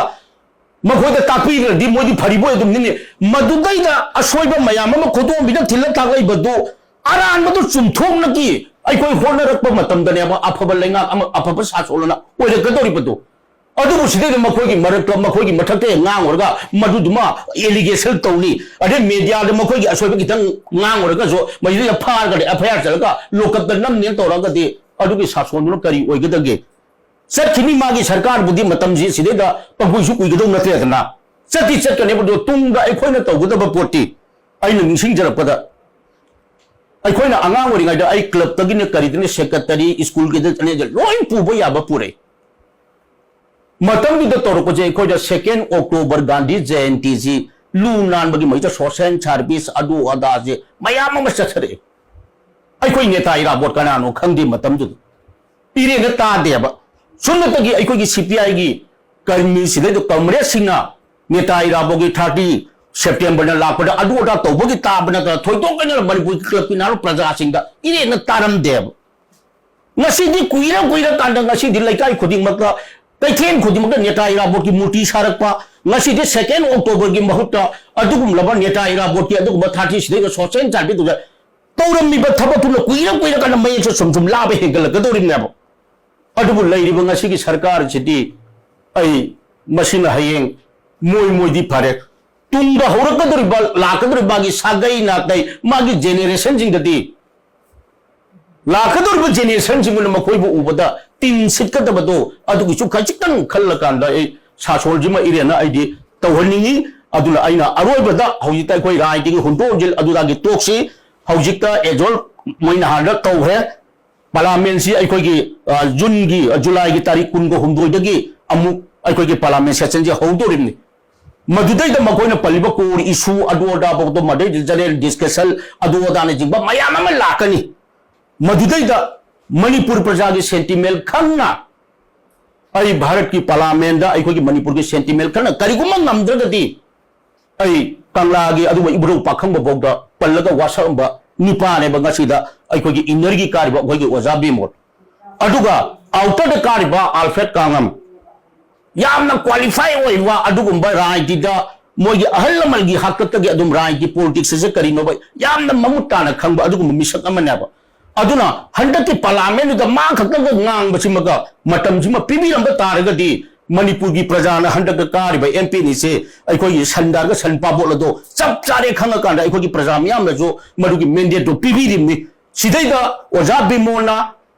ꯃꯈꯣꯏꯗ ꯇꯥꯛꯄꯤꯔꯗꯤ ꯃꯣꯏꯗꯤ ꯐꯔꯤꯕꯣꯏ ꯑꯗꯨꯝ ꯅꯤꯡꯉꯤ꯫ ꯃꯗꯨꯗꯩꯗ ꯑꯁꯣꯏꯕ ꯃꯌꯥꯝ ꯑꯃ ꯈꯨꯗꯣꯝꯕꯤꯗ ꯊꯤꯜꯂ ꯇꯥꯛꯂꯛꯏꯕꯗꯨ ꯑꯔꯥꯟꯕꯗꯨ ꯆꯨꯝꯊꯣꯛꯅꯒꯤ ꯑꯩꯈꯣꯏ ꯍꯣꯠꯅꯔꯛꯄ ꯃꯇꯝꯗꯅꯦꯕ ꯑꯐꯕ ꯂꯩꯉꯥꯛ ꯑꯃ, ꯑꯐꯕ ꯁꯥꯁꯣꯟ ꯑꯃ ꯑꯣꯏꯔꯛꯀꯗꯧꯔꯤꯕꯗꯨ꯫ ꯑꯗꯨꯕꯨ ꯁꯤꯗꯩꯗ ꯃꯈꯣꯏꯒꯤ ꯃꯔꯛꯇ, ꯃꯈꯣꯏꯒꯤ ꯃꯊꯛꯇ ꯍꯦꯛ ꯉꯥꯡꯉꯨꯔꯒ ꯃꯗꯨꯗꯨꯃ allegation ꯇꯧꯅꯤ, ꯑꯗꯩ mediaꯗ ꯃꯈꯣꯏꯒꯤ ꯑꯁꯣꯏꯕ ꯈꯤꯇꯪ ꯉꯥꯡꯉꯨꯔꯒꯁꯨ ꯃꯁꯤꯗꯩꯗ ꯐꯥꯔꯒꯗꯤ F I R ꯆꯠꯂꯒ lockupꯇ ꯅꯝꯅꯦꯅ ꯇꯧꯔꯒꯗꯤ ꯑꯗꯨꯒꯤ ꯁꯥꯁꯣꯟꯗꯨꯅ ꯀꯔꯤ ꯑꯣꯏꯒꯗꯒꯦ? ꯆꯠꯈꯤꯅꯤ ꯃꯥꯒꯤ ꯁꯔꯀꯥꯔꯕꯨꯗꯤ ꯃꯇꯝꯁꯤ ꯁꯤꯗꯩꯗ ꯄꯪꯀꯨꯏꯁꯨ ꯀꯨꯏꯒꯗꯧ ꯅꯠꯇ꯭ꯔꯦꯗꯅ꯫ ꯆꯠꯇꯤ ꯆꯠꯀꯅꯦꯕ, ꯑꯗꯣ ꯇꯨꯡꯗ ꯑꯩꯈꯣꯏꯅ ꯇꯧꯒꯗꯕ ꯄꯣꯠꯇꯤ ꯑꯩꯅ ꯅꯤꯡꯁꯤꯡꯖꯔꯛꯄꯗ ꯑꯩꯈꯣꯏꯅ ꯑꯉꯥꯡ ꯑꯣꯏꯔꯤꯉꯩꯗ ꯑꯩ clubꯇꯒꯤꯅꯦ ꯀꯔꯤꯗꯅꯦ secretary, schoolꯒꯤꯗꯅꯦ ꯂꯣꯏ ꯄꯨꯕ ꯌꯥꯕ ꯄꯨꯔꯛꯏ꯫ ꯃꯇꯝꯗꯨꯗ ꯇꯧꯔꯛꯄꯁꯦ ꯑꯩꯈꯣꯏꯗ second October ꯒꯥꯟꯙꯤ ꯖꯌꯟꯇꯤꯁꯤ ꯂꯨ ꯅꯥꯟꯕꯒꯤ ꯃꯍꯩꯗ social service ꯑꯗꯨ ꯑꯗꯥꯁꯦ ꯃꯌꯥꯝ ꯑꯃ ꯆꯠꯊꯔꯛꯑꯦ꯫ ꯑꯩꯈꯣꯏ ꯅꯦꯇꯥ ꯏꯔꯥꯕꯣꯠ ꯀꯅꯥꯅꯣ ꯈꯪꯗꯦ ꯃꯇꯝꯗꯨꯗ꯫ ꯏꯔꯦꯟꯅ ꯇꯥꯗꯦꯕ꯫ ꯁꯨꯞꯅꯇꯒꯤ ꯑꯩꯈꯣꯏꯒꯤ C P Iꯒꯤ ꯀꯔꯃꯤꯁꯤꯗꯩꯗ comradeꯁꯤꯡꯅ ꯅꯦꯇꯥ ꯏꯔꯥꯕꯣꯠꯀꯤ thirty Septemberꯅ ꯂꯥꯛꯄꯗ ꯑꯗꯨ ꯑꯗꯥ ꯇꯧꯕꯒꯤ ꯇꯥꯕ ꯅꯠꯇꯅ ꯊꯣꯏꯗꯣꯛ ꯍꯦꯟꯗꯣꯛꯅ ꯃꯅꯤꯄꯨꯔꯒꯤ clubꯀꯤ ꯅꯍꯥꯔꯣꯜ ꯄ꯭ꯔꯖꯥꯁꯤꯡꯗ ꯏꯔꯦꯟꯅ ꯇꯥꯔꯝꯗꯦꯕ꯫ ꯉꯁꯤꯗꯤ ꯀꯨꯏꯔ ꯀꯨꯏꯔꯀꯥꯟꯗ ꯉꯁꯤꯗꯤ ꯂꯩꯀꯥꯏ ꯈꯨꯗꯤꯡꯃꯛꯇ, ꯀꯩꯊꯦꯜ ꯈꯨꯗꯤꯡꯃꯛꯇ ꯅꯦꯇꯥ ꯏꯔꯥꯕꯣꯠꯀꯤ ꯃꯨꯔꯇꯤ ꯁꯥꯔꯛꯄ, ꯉꯁꯤꯗꯤ second Octoberꯒꯤ ꯃꯍꯨꯠꯇ ꯑꯗꯨꯒꯨꯝꯂꯕ ꯅꯦꯇꯥ ꯏꯔꯥꯕꯣꯠꯀꯤ ꯑꯗꯨꯒꯨꯝꯕ thirty ꯁꯤꯗꯩꯗ social service ꯇꯧꯔꯝꯃꯤꯕ ꯊꯕꯛꯇꯨꯅ ꯀꯨꯏꯔ ꯀꯨꯏꯔꯀꯥꯟꯗ ꯃꯌꯦꯛꯁꯦ ꯁꯨꯝ ꯁꯨꯝ ꯂꯥꯕ ꯍꯦꯟꯒꯠꯂꯛꯀꯗꯧꯔꯤꯕꯅꯦꯕ꯫ ꯑꯗꯨꯕꯨ ꯂꯩꯔꯤꯕ ꯉꯁꯤꯒꯤ ꯁꯔꯀꯥꯔꯁꯤꯗꯤ ꯑꯩ ꯃꯁꯤꯅ ꯍꯌꯦꯡ ꯃꯣꯏ ꯃꯣꯏꯗꯤ ꯐꯔꯦ, ꯇꯨꯡꯗ ꯍꯧꯔꯛꯀꯗꯧꯔꯤꯕ, ꯂꯥꯛꯀꯗꯧꯔꯤꯕ ꯃꯥꯒꯤ ꯁꯥꯒꯩ ꯅꯥꯇꯩ, ꯃꯥꯒꯤ generationꯁꯤꯡꯗꯗꯤ, ꯂꯥꯛꯀꯗꯧꯔꯤꯕ generationꯁꯤꯡꯗꯨꯅ ꯃꯈꯣꯏꯕꯨ ꯎꯕꯗ ꯇꯤꯟ ꯁꯤꯠꯀꯗꯕꯗꯣ ꯑꯗꯨꯒꯤꯁꯨ ꯈꯖꯤꯛꯇꯪ ꯈꯜꯂꯀꯥꯟꯗ ꯑꯩ ꯁꯥꯁꯣꯟꯁꯤꯃ ꯏꯔꯦꯟꯅ ꯑꯩꯗꯤ ꯇꯧꯍꯟꯅꯤꯡꯉꯤ꯫ ꯑꯗꯨꯅ ꯑꯩꯅ ꯑꯔꯣꯏꯕꯗ ꯍꯧꯖꯤꯛꯇ ꯑꯩꯈꯣꯏ ꯔꯥꯖꯅꯤꯇꯤꯒꯤ ꯍꯨꯟꯗꯣꯛ ꯍꯨꯟꯖꯤꯜ ꯑꯗꯨꯗꯒꯤ ꯇꯣꯛꯁꯤ꯫ ꯍꯧꯖꯤꯛꯇ ꯑꯦꯖꯣꯜ ꯃꯣꯏ ꯅꯍꯥꯟꯗ ꯇꯧꯈ꯭ꯔꯦ꯫ ꯄꯥꯔꯂꯥꯃꯦꯟꯁꯤ ꯑꯩꯈꯣꯏꯒꯤ, ꯑ, ꯖꯨꯟꯒꯤ, ꯑ, ꯖꯨꯂꯥꯏꯒꯤ ꯇꯥꯔꯤꯛ ꯀꯨꯟꯒ ꯍꯨꯝꯗꯣꯏꯗꯒꯤ ꯑꯃꯨꯛ ꯑꯩꯈꯣꯏꯒꯤ ꯄꯥꯔꯂꯥꯃꯦꯟ ꯁꯦꯁꯟꯁꯤ ꯍꯧꯗꯣꯔꯤꯕꯅꯤ꯫ ꯃꯗꯨꯗꯩꯗ ꯃꯈꯣꯏꯅ ꯄꯜꯂꯤꯕ core issue ꯑꯗꯨ ꯑꯗꯥ ꯐꯥꯎꯗ, ꯃꯗꯩꯗ general discussion ꯑꯗꯨ ꯑꯗꯥꯅꯆꯤꯡꯕ ꯃꯌꯥꯝ ꯑꯃ ꯂꯥꯛꯀꯅꯤ꯫ ꯃꯗꯨꯗꯩꯗ ꯃꯅꯤꯄꯨꯔ ꯄ꯭ꯔꯖꯥꯒꯤ sentiment ꯈꯪꯅ, ꯑꯩ ꯚꯥꯔꯠꯀꯤ ꯄꯥꯔꯂꯥꯃꯦꯟꯗ ꯑꯩꯈꯣꯏꯒꯤ ꯃꯅꯤꯄꯨꯔꯒꯤ sentiment ꯈꯪꯅ ꯀꯔꯤꯒꯨꯝꯕ ꯉꯝꯗ꯭ꯔꯒꯗꯤ, ꯑꯩ ꯀꯪꯂꯥꯒꯤ ꯑꯗꯨꯒ ꯏꯕꯨꯙꯧ ꯄꯥꯈꯪꯕ ꯐꯥꯎꯗ ꯄꯜꯂꯒ ꯋꯥꯁꯛꯑꯝꯕ ꯅꯤꯄꯥꯅꯦꯕ ꯉꯁꯤꯗ ꯑꯩꯈꯣꯏꯒꯤ inner ꯒꯤ ꯀꯥꯔꯤꯕ ꯑꯩꯈꯣꯏꯒꯤ ꯑꯣꯖꯥ ꯕꯤꯃꯣꯜ꯫ ꯑꯗꯨꯒ outer ꯗ ꯀꯥꯔꯤꯕ ꯑꯜꯐ꯭ꯔꯦꯗ ꯀꯥꯉꯝ, ꯌꯥꯝꯅ qualify ꯑꯣꯏꯕ ꯑꯗꯨꯒꯨꯝꯕ ꯔꯥꯖꯅꯤꯇꯤꯗ, ꯃꯣꯏꯒꯤ ꯑꯍꯜ ꯂꯃꯟꯒꯤ ꯍꯥꯛꯇꯛꯇꯒꯤ ꯑꯗꯨꯝ ꯔꯥꯖꯅꯤꯇꯤ politics ꯑꯁꯦ ꯀꯔꯤꯅꯣꯕ ꯌꯥꯝꯅ ꯃꯃꯨꯠ ꯇꯥꯅ ꯈꯪꯕ ꯑꯗꯨꯒꯨꯝꯕ ꯃꯤꯁꯛ ꯑꯃꯅꯦꯕ꯫ ꯑꯗꯨꯅ ꯍꯟꯗꯛꯀꯤ ꯄꯥꯔꯂꯥꯃꯦꯟꯗꯨꯗ ꯃꯥ ꯈꯛꯇꯒ ꯉꯥꯡꯕꯁꯤꯃꯒ ꯃꯇꯝꯁꯤꯃ ꯄꯤꯕꯤꯔꯝꯕ ꯇꯥꯔꯒꯗꯤ, ꯃꯅꯤꯄꯨꯔꯒꯤ ꯄ꯭ꯔꯖꯥꯅ ꯍꯟꯗꯛꯇ ꯀꯥꯔꯤꯕ ꯑꯦꯝ ꯄꯤ ꯑꯅꯤꯁꯦ ꯑꯩꯈꯣꯏꯒꯤ ꯁꯟꯗꯥꯔꯒ ꯁꯟ ꯄꯥꯕꯣꯠ ꯑꯗꯣ ꯆꯞ ꯆꯥꯔꯦ ꯈꯪꯉꯀꯥꯟꯗ ꯑꯩꯈꯣꯏꯒꯤ ꯄ꯭ꯔꯖꯥ ꯃꯤꯌꯥꯝꯅꯁꯨ ꯃꯗꯨꯒꯤ ꯃꯦꯟꯗꯦꯠꯇꯣ ꯄꯤꯕꯤꯔꯤꯕꯅꯤ꯫ ꯁꯤꯗꯩꯗ ꯑꯣꯖꯥ ꯕꯤꯃꯣꯜꯅ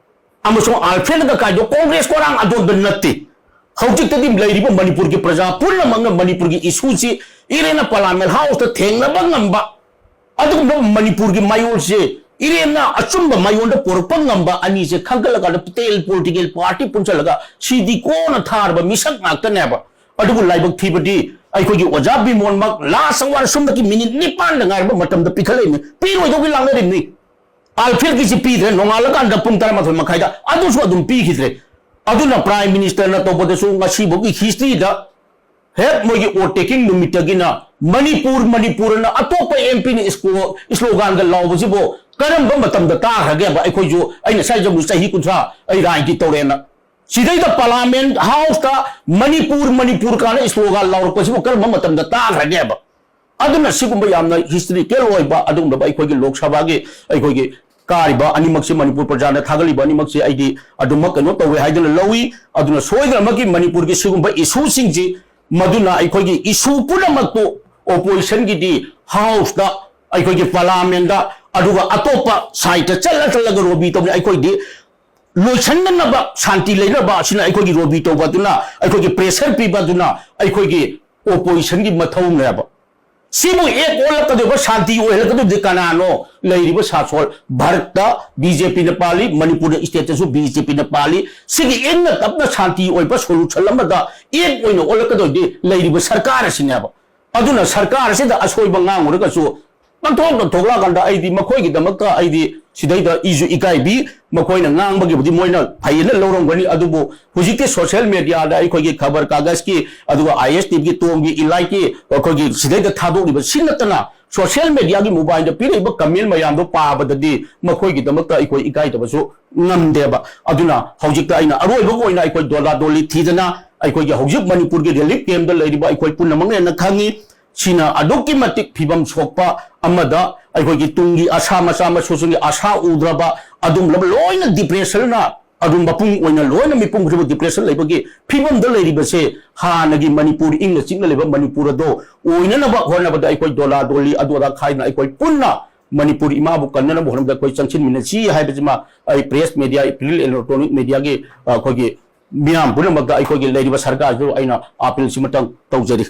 ꯑꯃꯁꯨꯡ ꯑꯜꯐ꯭ꯔꯦꯗꯅ ꯀꯥꯏꯗꯣ ꯀꯣꯡꯒ꯭ꯔꯦꯁ ꯀꯣꯔꯥꯡ ꯑꯗꯣꯝꯗ ꯅꯠꯇꯦ꯫ ꯍꯧꯖꯤꯛꯇꯗꯤ ꯂꯩꯔꯤꯕ ꯃꯅꯤꯄꯨꯔꯒꯤ ꯄ꯭ꯔꯖꯥ ꯄꯨꯝꯅꯃꯛꯅ ꯃꯅꯤꯄꯨꯔꯒꯤ ꯏꯁꯨꯁꯤ ꯏꯔꯦꯟꯅ ꯄꯥꯔꯂꯥꯃꯦꯟ ꯍꯥꯎꯁꯇ ꯊꯦꯡꯅꯕ ꯉꯝꯕ, ꯑꯗꯨꯒꯨꯝꯕ ꯃꯅꯤꯄꯨꯔꯒꯤ ꯃꯌꯣꯜꯁꯦ ꯏꯔꯦꯟꯅ ꯑꯆꯨꯝꯕ ꯃꯌꯣꯜꯗ ꯄꯨꯔꯛꯄ ꯉꯝꯕ ꯑꯅꯤꯁꯦ ꯈꯟꯒꯠꯂꯀꯥꯟꯗ ꯇꯦꯜ ꯄꯣꯂꯤꯇꯤꯀꯦꯜ ꯄꯥꯔꯇꯤ ꯄꯨꯟꯁꯤꯜꯂꯒ ꯁꯤꯗꯤ ꯀꯣꯟꯅ ꯊꯥꯔꯕ ꯃꯤꯁꯛ ꯉꯥꯛꯇꯅꯦꯕ꯫ ꯑꯗꯨꯕꯨ ꯂꯥꯏꯕꯛ ꯊꯤꯕꯗꯤ ꯑꯩꯈꯣꯏꯒꯤ ꯑꯣꯖꯥ ꯕꯤꯃꯣꯟꯃꯛ ꯂꯥꯁ ꯑꯋꯥꯔ ꯁꯨꯝꯗꯒꯤ ꯃꯤꯅꯤꯠ ꯅꯤꯄꯥꯟꯗ ꯉꯥꯏꯔꯕ ꯃꯇꯝꯗ ꯄꯤꯈꯠꯂꯛꯏꯅꯤ꯫ ꯄꯤꯔꯣꯏꯗꯧꯒꯤ ꯂꯥꯛꯅꯔꯤꯕꯅꯤ꯫ ꯑꯜꯐ꯭ꯔꯦꯗꯀꯤꯁꯤ ꯄꯤꯗ꯭ꯔꯦ, ꯅꯣꯡꯉꯥꯜꯂꯀꯥꯟꯗ ꯄꯨꯡ ꯇꯔꯥꯃꯥꯊꯣꯏ ꯃꯈꯥꯏꯗ ꯑꯗꯨꯁꯨ ꯑꯗꯨꯝ ꯄꯤꯈꯤꯗ꯭ꯔꯦ꯫ ꯑꯗꯨꯅ ꯄ꯭ꯔꯥꯏꯝ ꯃꯤꯅꯤꯁꯇꯔꯅ ꯇꯧꯕꯗꯁꯨ ꯉꯁꯤꯐꯥꯎꯒꯤ ꯍꯤꯁꯇ꯭ꯔꯤꯗ ꯍꯦꯛ ꯃꯣꯏꯒꯤ ꯑꯣꯠ ꯇꯦꯀꯤꯡ ꯅꯨꯃꯤꯠꯇꯒꯤꯅ ꯃꯅꯤꯄꯨꯔ, ꯃꯅꯤꯄꯨꯔꯅ ꯑꯇꯣꯞꯄ ꯑꯦꯝ ꯄꯤꯅ ꯏꯁꯂꯣꯒꯥꯟꯒ ꯂꯥꯎꯕꯁꯤꯕꯨ ꯀꯔꯝꯕ ꯃꯇꯝꯗ ꯇꯥꯈ꯭ꯔꯒꯦꯕ? ꯑꯩꯈꯣꯏꯁꯨ, ꯑꯩꯅ ꯁ꯭ꯋꯥꯏꯗ ꯆꯍꯤ ꯀꯨꯟꯊ꯭ꯔꯥ ꯑꯩ ꯔꯥꯖꯅꯤꯇꯤ ꯇꯧꯔꯦꯅ꯫ ꯁꯤꯗꯩꯗ ꯄꯥꯔꯂꯥꯃꯦꯟ ꯍꯥꯎꯁꯇ ꯃꯅꯤꯄꯨꯔ, ꯃꯅꯤꯄꯨꯔ ꯀꯥꯏꯅ ꯏꯁꯂꯣꯒꯥꯟ ꯂꯥꯎꯔꯛꯄꯁꯤꯕꯨ ꯀꯔꯝꯕ ꯃꯇꯝꯗ ꯇꯥꯈ꯭ꯔꯒꯦꯕ? ꯑꯗꯨꯅ ꯁꯤꯒꯨꯝꯕ ꯌꯥꯝꯅ ꯍꯤꯁꯇꯣꯔꯤꯀꯦꯜ ꯑꯣꯏꯕ ꯑꯗꯨꯒꯨꯝꯂꯕ ꯑꯩꯈꯣꯏꯒꯤ ꯂꯣꯛ ꯁꯚꯥꯒꯤ ꯑꯩꯈꯣꯏꯒꯤ ꯀꯥꯔꯤꯕ ꯑꯅꯤꯃꯛꯁꯤ, ꯃꯅꯤꯄꯨꯔ ꯄ꯭ꯔꯖꯥꯅ ꯊꯥꯒꯠꯂꯤꯕ ꯑꯅꯤꯃꯛꯁꯤ ꯑꯩꯗꯤ ꯑꯗꯨꯃꯛ ꯀꯩꯅꯣ ꯇꯧꯋꯦ ꯍꯥꯏꯗꯨꯅ ꯂꯧꯏ꯫ ꯑꯗꯨꯅ ꯁꯣꯏꯗꯅꯃꯛꯀꯤ ꯃꯅꯤꯄꯨꯔꯒꯤ ꯁꯤꯒꯨꯝꯕ ꯏꯁꯨꯁꯤꯡꯁꯤ, ꯃꯗꯨꯅ ꯑꯩꯈꯣꯏꯒꯤ ꯏꯁꯨ ꯄꯨꯝꯅꯃꯛꯄꯨ ꯑꯣꯄꯣꯖꯤꯁꯟꯒꯤꯗꯤ ꯍꯥꯎꯁꯇ, ꯑꯩꯈꯣꯏꯒꯤ ꯄꯥꯔꯂꯥꯃꯦꯟꯗ, ꯑꯗꯨꯒ ꯑꯇꯣꯞꯄ ꯁꯥꯏꯠꯇ ꯆꯠꯂ ꯆꯠꯂꯒ ꯂꯣꯕꯤ ꯇꯧꯕꯅꯤ꯫ ꯑꯩꯈꯣꯏꯗꯤ ꯂꯣꯏꯁꯤꯟꯅꯅꯕ, ꯁꯥꯟꯇꯤ ꯂꯩꯅꯕ ꯑꯁꯤꯅ ꯑꯩꯈꯣꯏꯒꯤ ꯂꯣꯕꯤ ꯇꯧꯕ ꯑꯗꯨꯅ, ꯑꯩꯈꯣꯏꯒꯤ ꯄ꯭ꯔꯦꯁꯔ ꯄꯤꯕ ꯑꯗꯨꯅ ꯑꯩꯈꯣꯏꯒꯤ ꯑꯣꯄꯣꯖꯤꯁꯟꯒꯤ ꯃꯊꯧꯅꯦꯕ꯫ ꯁꯤꯕꯨ ꯑꯦꯛ ꯑꯣꯜꯂꯛꯀꯗꯣꯏꯕ, ꯁꯥꯟꯇꯤ ꯑꯣꯏꯍꯜꯂꯛꯀꯗꯣꯏꯕꯗꯤ ꯀꯅꯥꯅꯣ? ꯂꯩꯔꯤꯕ ꯁꯥꯁꯣꯜ꯫ ꯚꯥꯔꯠꯇ ꯕꯤ ꯖꯦ ꯄꯤꯅ ꯄꯥꯜꯂꯤ, ꯃꯅꯤꯄꯨꯔꯗ state ꯇꯁꯨ ꯕꯤ ꯖꯦ ꯄꯤꯅ ꯄꯥꯜꯂꯤ꯫ ꯁꯤꯒꯤ ꯏꯪꯅ ꯇꯞꯅ ꯁꯥꯟꯇꯤ ꯑꯣꯏꯕ solution ꯑꯃꯗ ꯑꯦꯛ ꯑꯣꯏꯅ ꯑꯣꯜꯂꯛꯀꯗꯣꯏꯗꯤ ꯂꯩꯔꯤꯕ ꯁꯔꯀꯥꯔ ꯑꯁꯤꯅꯦꯕ꯫ ꯑꯗꯨꯅ ꯁꯔꯀꯥꯔ ꯑꯁꯤꯗ ꯑꯁꯣꯏꯕ ꯉꯥꯡꯉꯨꯔꯒꯁꯨ ꯄꯪꯊꯣꯛꯇ ꯊꯣꯛꯂꯛꯑꯀꯥꯟꯗ ꯑꯩꯗꯤ ꯃꯈꯣꯏꯒꯤꯗꯃꯛꯇ ꯑꯩꯗꯤ ꯁꯤꯗꯩꯗ ꯏꯁꯨ ꯏꯀꯥꯏꯕꯤ꯫ ꯃꯈꯣꯏꯅ ꯉꯥꯡꯕꯒꯤꯕꯨꯗꯤ ꯃꯣꯏꯅ ꯐꯩꯌꯦꯅ ꯂꯧꯔꯝꯒꯅꯤ, ꯑꯗꯨꯕꯨ ꯍꯧꯖꯤꯛꯇꯤ social media ꯗ ꯑꯩꯈꯣꯏꯒꯤ ꯈꯕꯔ ꯀꯥꯒꯖꯀꯤ, ꯑꯗꯨꯒ ꯑꯥꯏ ꯑꯦꯁ ꯇꯤ ꯚꯤ ꯒꯤ ꯇꯣꯝꯒꯤ ꯏꯂꯥꯏꯠꯀꯤ ꯑꯩꯈꯣꯏꯒꯤ ꯁꯤꯗꯩꯗ ꯊꯥꯗꯣꯛꯂꯤꯕ ꯁꯤ ꯅꯠꯇꯅ social media ꯒꯤ mobile ꯗ ꯄꯤꯔꯛꯏꯕ comment ꯃꯌꯥꯝꯗꯣ ꯄꯥꯕꯗꯗꯤ ꯃꯈꯣꯏꯒꯤꯗꯃꯛꯇ ꯑꯩꯈꯣꯏ ꯏꯀꯥꯏꯗꯕꯁꯨ ꯉꯝꯗꯦꯕ꯫ ꯑꯗꯨꯅ ꯍꯧꯖꯤꯛꯇ ꯑꯩꯅ ꯑꯔꯣꯏꯕ ꯑꯣꯏꯅ ꯑꯩꯈꯣꯏ ꯗꯣꯂꯥ ꯗꯣꯂꯤ ꯊꯤꯗꯅ ꯑꯩꯈꯣꯏꯒꯤ ꯍꯧꯖꯤꯛ ꯃꯅꯤꯄꯨꯔꯒꯤ relief camp ꯇ ꯂꯩꯔꯤꯕ ꯑꯩꯈꯣꯏ ꯄꯨꯝꯅꯃꯛꯅ ꯍꯦꯟꯅ ꯈꯪꯉꯤ꯫ ꯁꯤꯅ ꯑꯗꯨꯛꯀꯤ ꯃꯇꯤꯛ ꯐꯤꯕꯝ ꯁꯣꯛꯄ ꯑꯃꯗ ꯑꯩꯈꯣꯏꯒꯤ ꯇꯨꯡꯒꯤ ꯑꯁꯥ ꯃꯆꯥ ꯃꯁꯨꯁꯤꯡꯒꯤ ꯑꯁꯥ ꯎꯗ꯭ꯔꯕ ꯑꯗꯨꯝꯂꯕ ꯂꯣꯏꯅ depression ꯅ ꯑꯗꯨꯝ ꯃꯄꯨꯡ ꯑꯣꯏꯅ ꯂꯣꯏꯅ ꯃꯤꯄꯨꯝ ꯈꯨꯗꯤꯡꯃꯛ depression ꯂꯩꯕꯒꯤ ꯐꯤꯕꯝꯗ ꯂꯩꯔꯤꯕꯁꯦ ꯍꯥꯟꯅꯒꯤ ꯃꯅꯤꯄꯨꯔ ꯏꯪꯅ ꯆꯤꯛꯅ ꯂꯩꯕ ꯃꯅꯤꯄꯨꯔ ꯑꯗꯣ ꯑꯣꯏꯅꯅꯕ ꯍꯣꯠꯅꯕꯗ ꯑꯩꯈꯣꯏ ꯗꯣꯂꯥ ꯗꯣꯂꯤ ꯑꯗꯨ ꯑꯗꯥ ꯈꯥꯏꯗꯅ ꯑꯩꯈꯣꯏ ꯄꯨꯟꯅ ꯃꯅꯤꯄꯨꯔ ꯏꯃꯥꯕꯨ ꯀꯟꯅꯅꯕ ꯍꯣꯠꯅꯕꯗ ꯑꯩꯈꯣꯏ ꯆꯪꯁꯤꯟꯃꯤꯟꯅꯁꯤ ꯍꯥꯏꯕꯁꯤꯃ ꯑꯩ press media, print electronic media ꯒꯤ ꯑꯩꯈꯣꯏꯒꯤ ꯃꯤꯌꯥꯝ ꯄꯨꯝꯅꯃꯛꯇ ꯑꯩꯈꯣꯏꯒꯤ ꯂꯩꯔꯤꯕ ꯁꯔꯀꯥꯔꯁꯤꯕꯨ ꯑꯩꯅ appeal ꯁꯤꯃꯇꯪ ꯇꯧꯖꯔꯤ꯫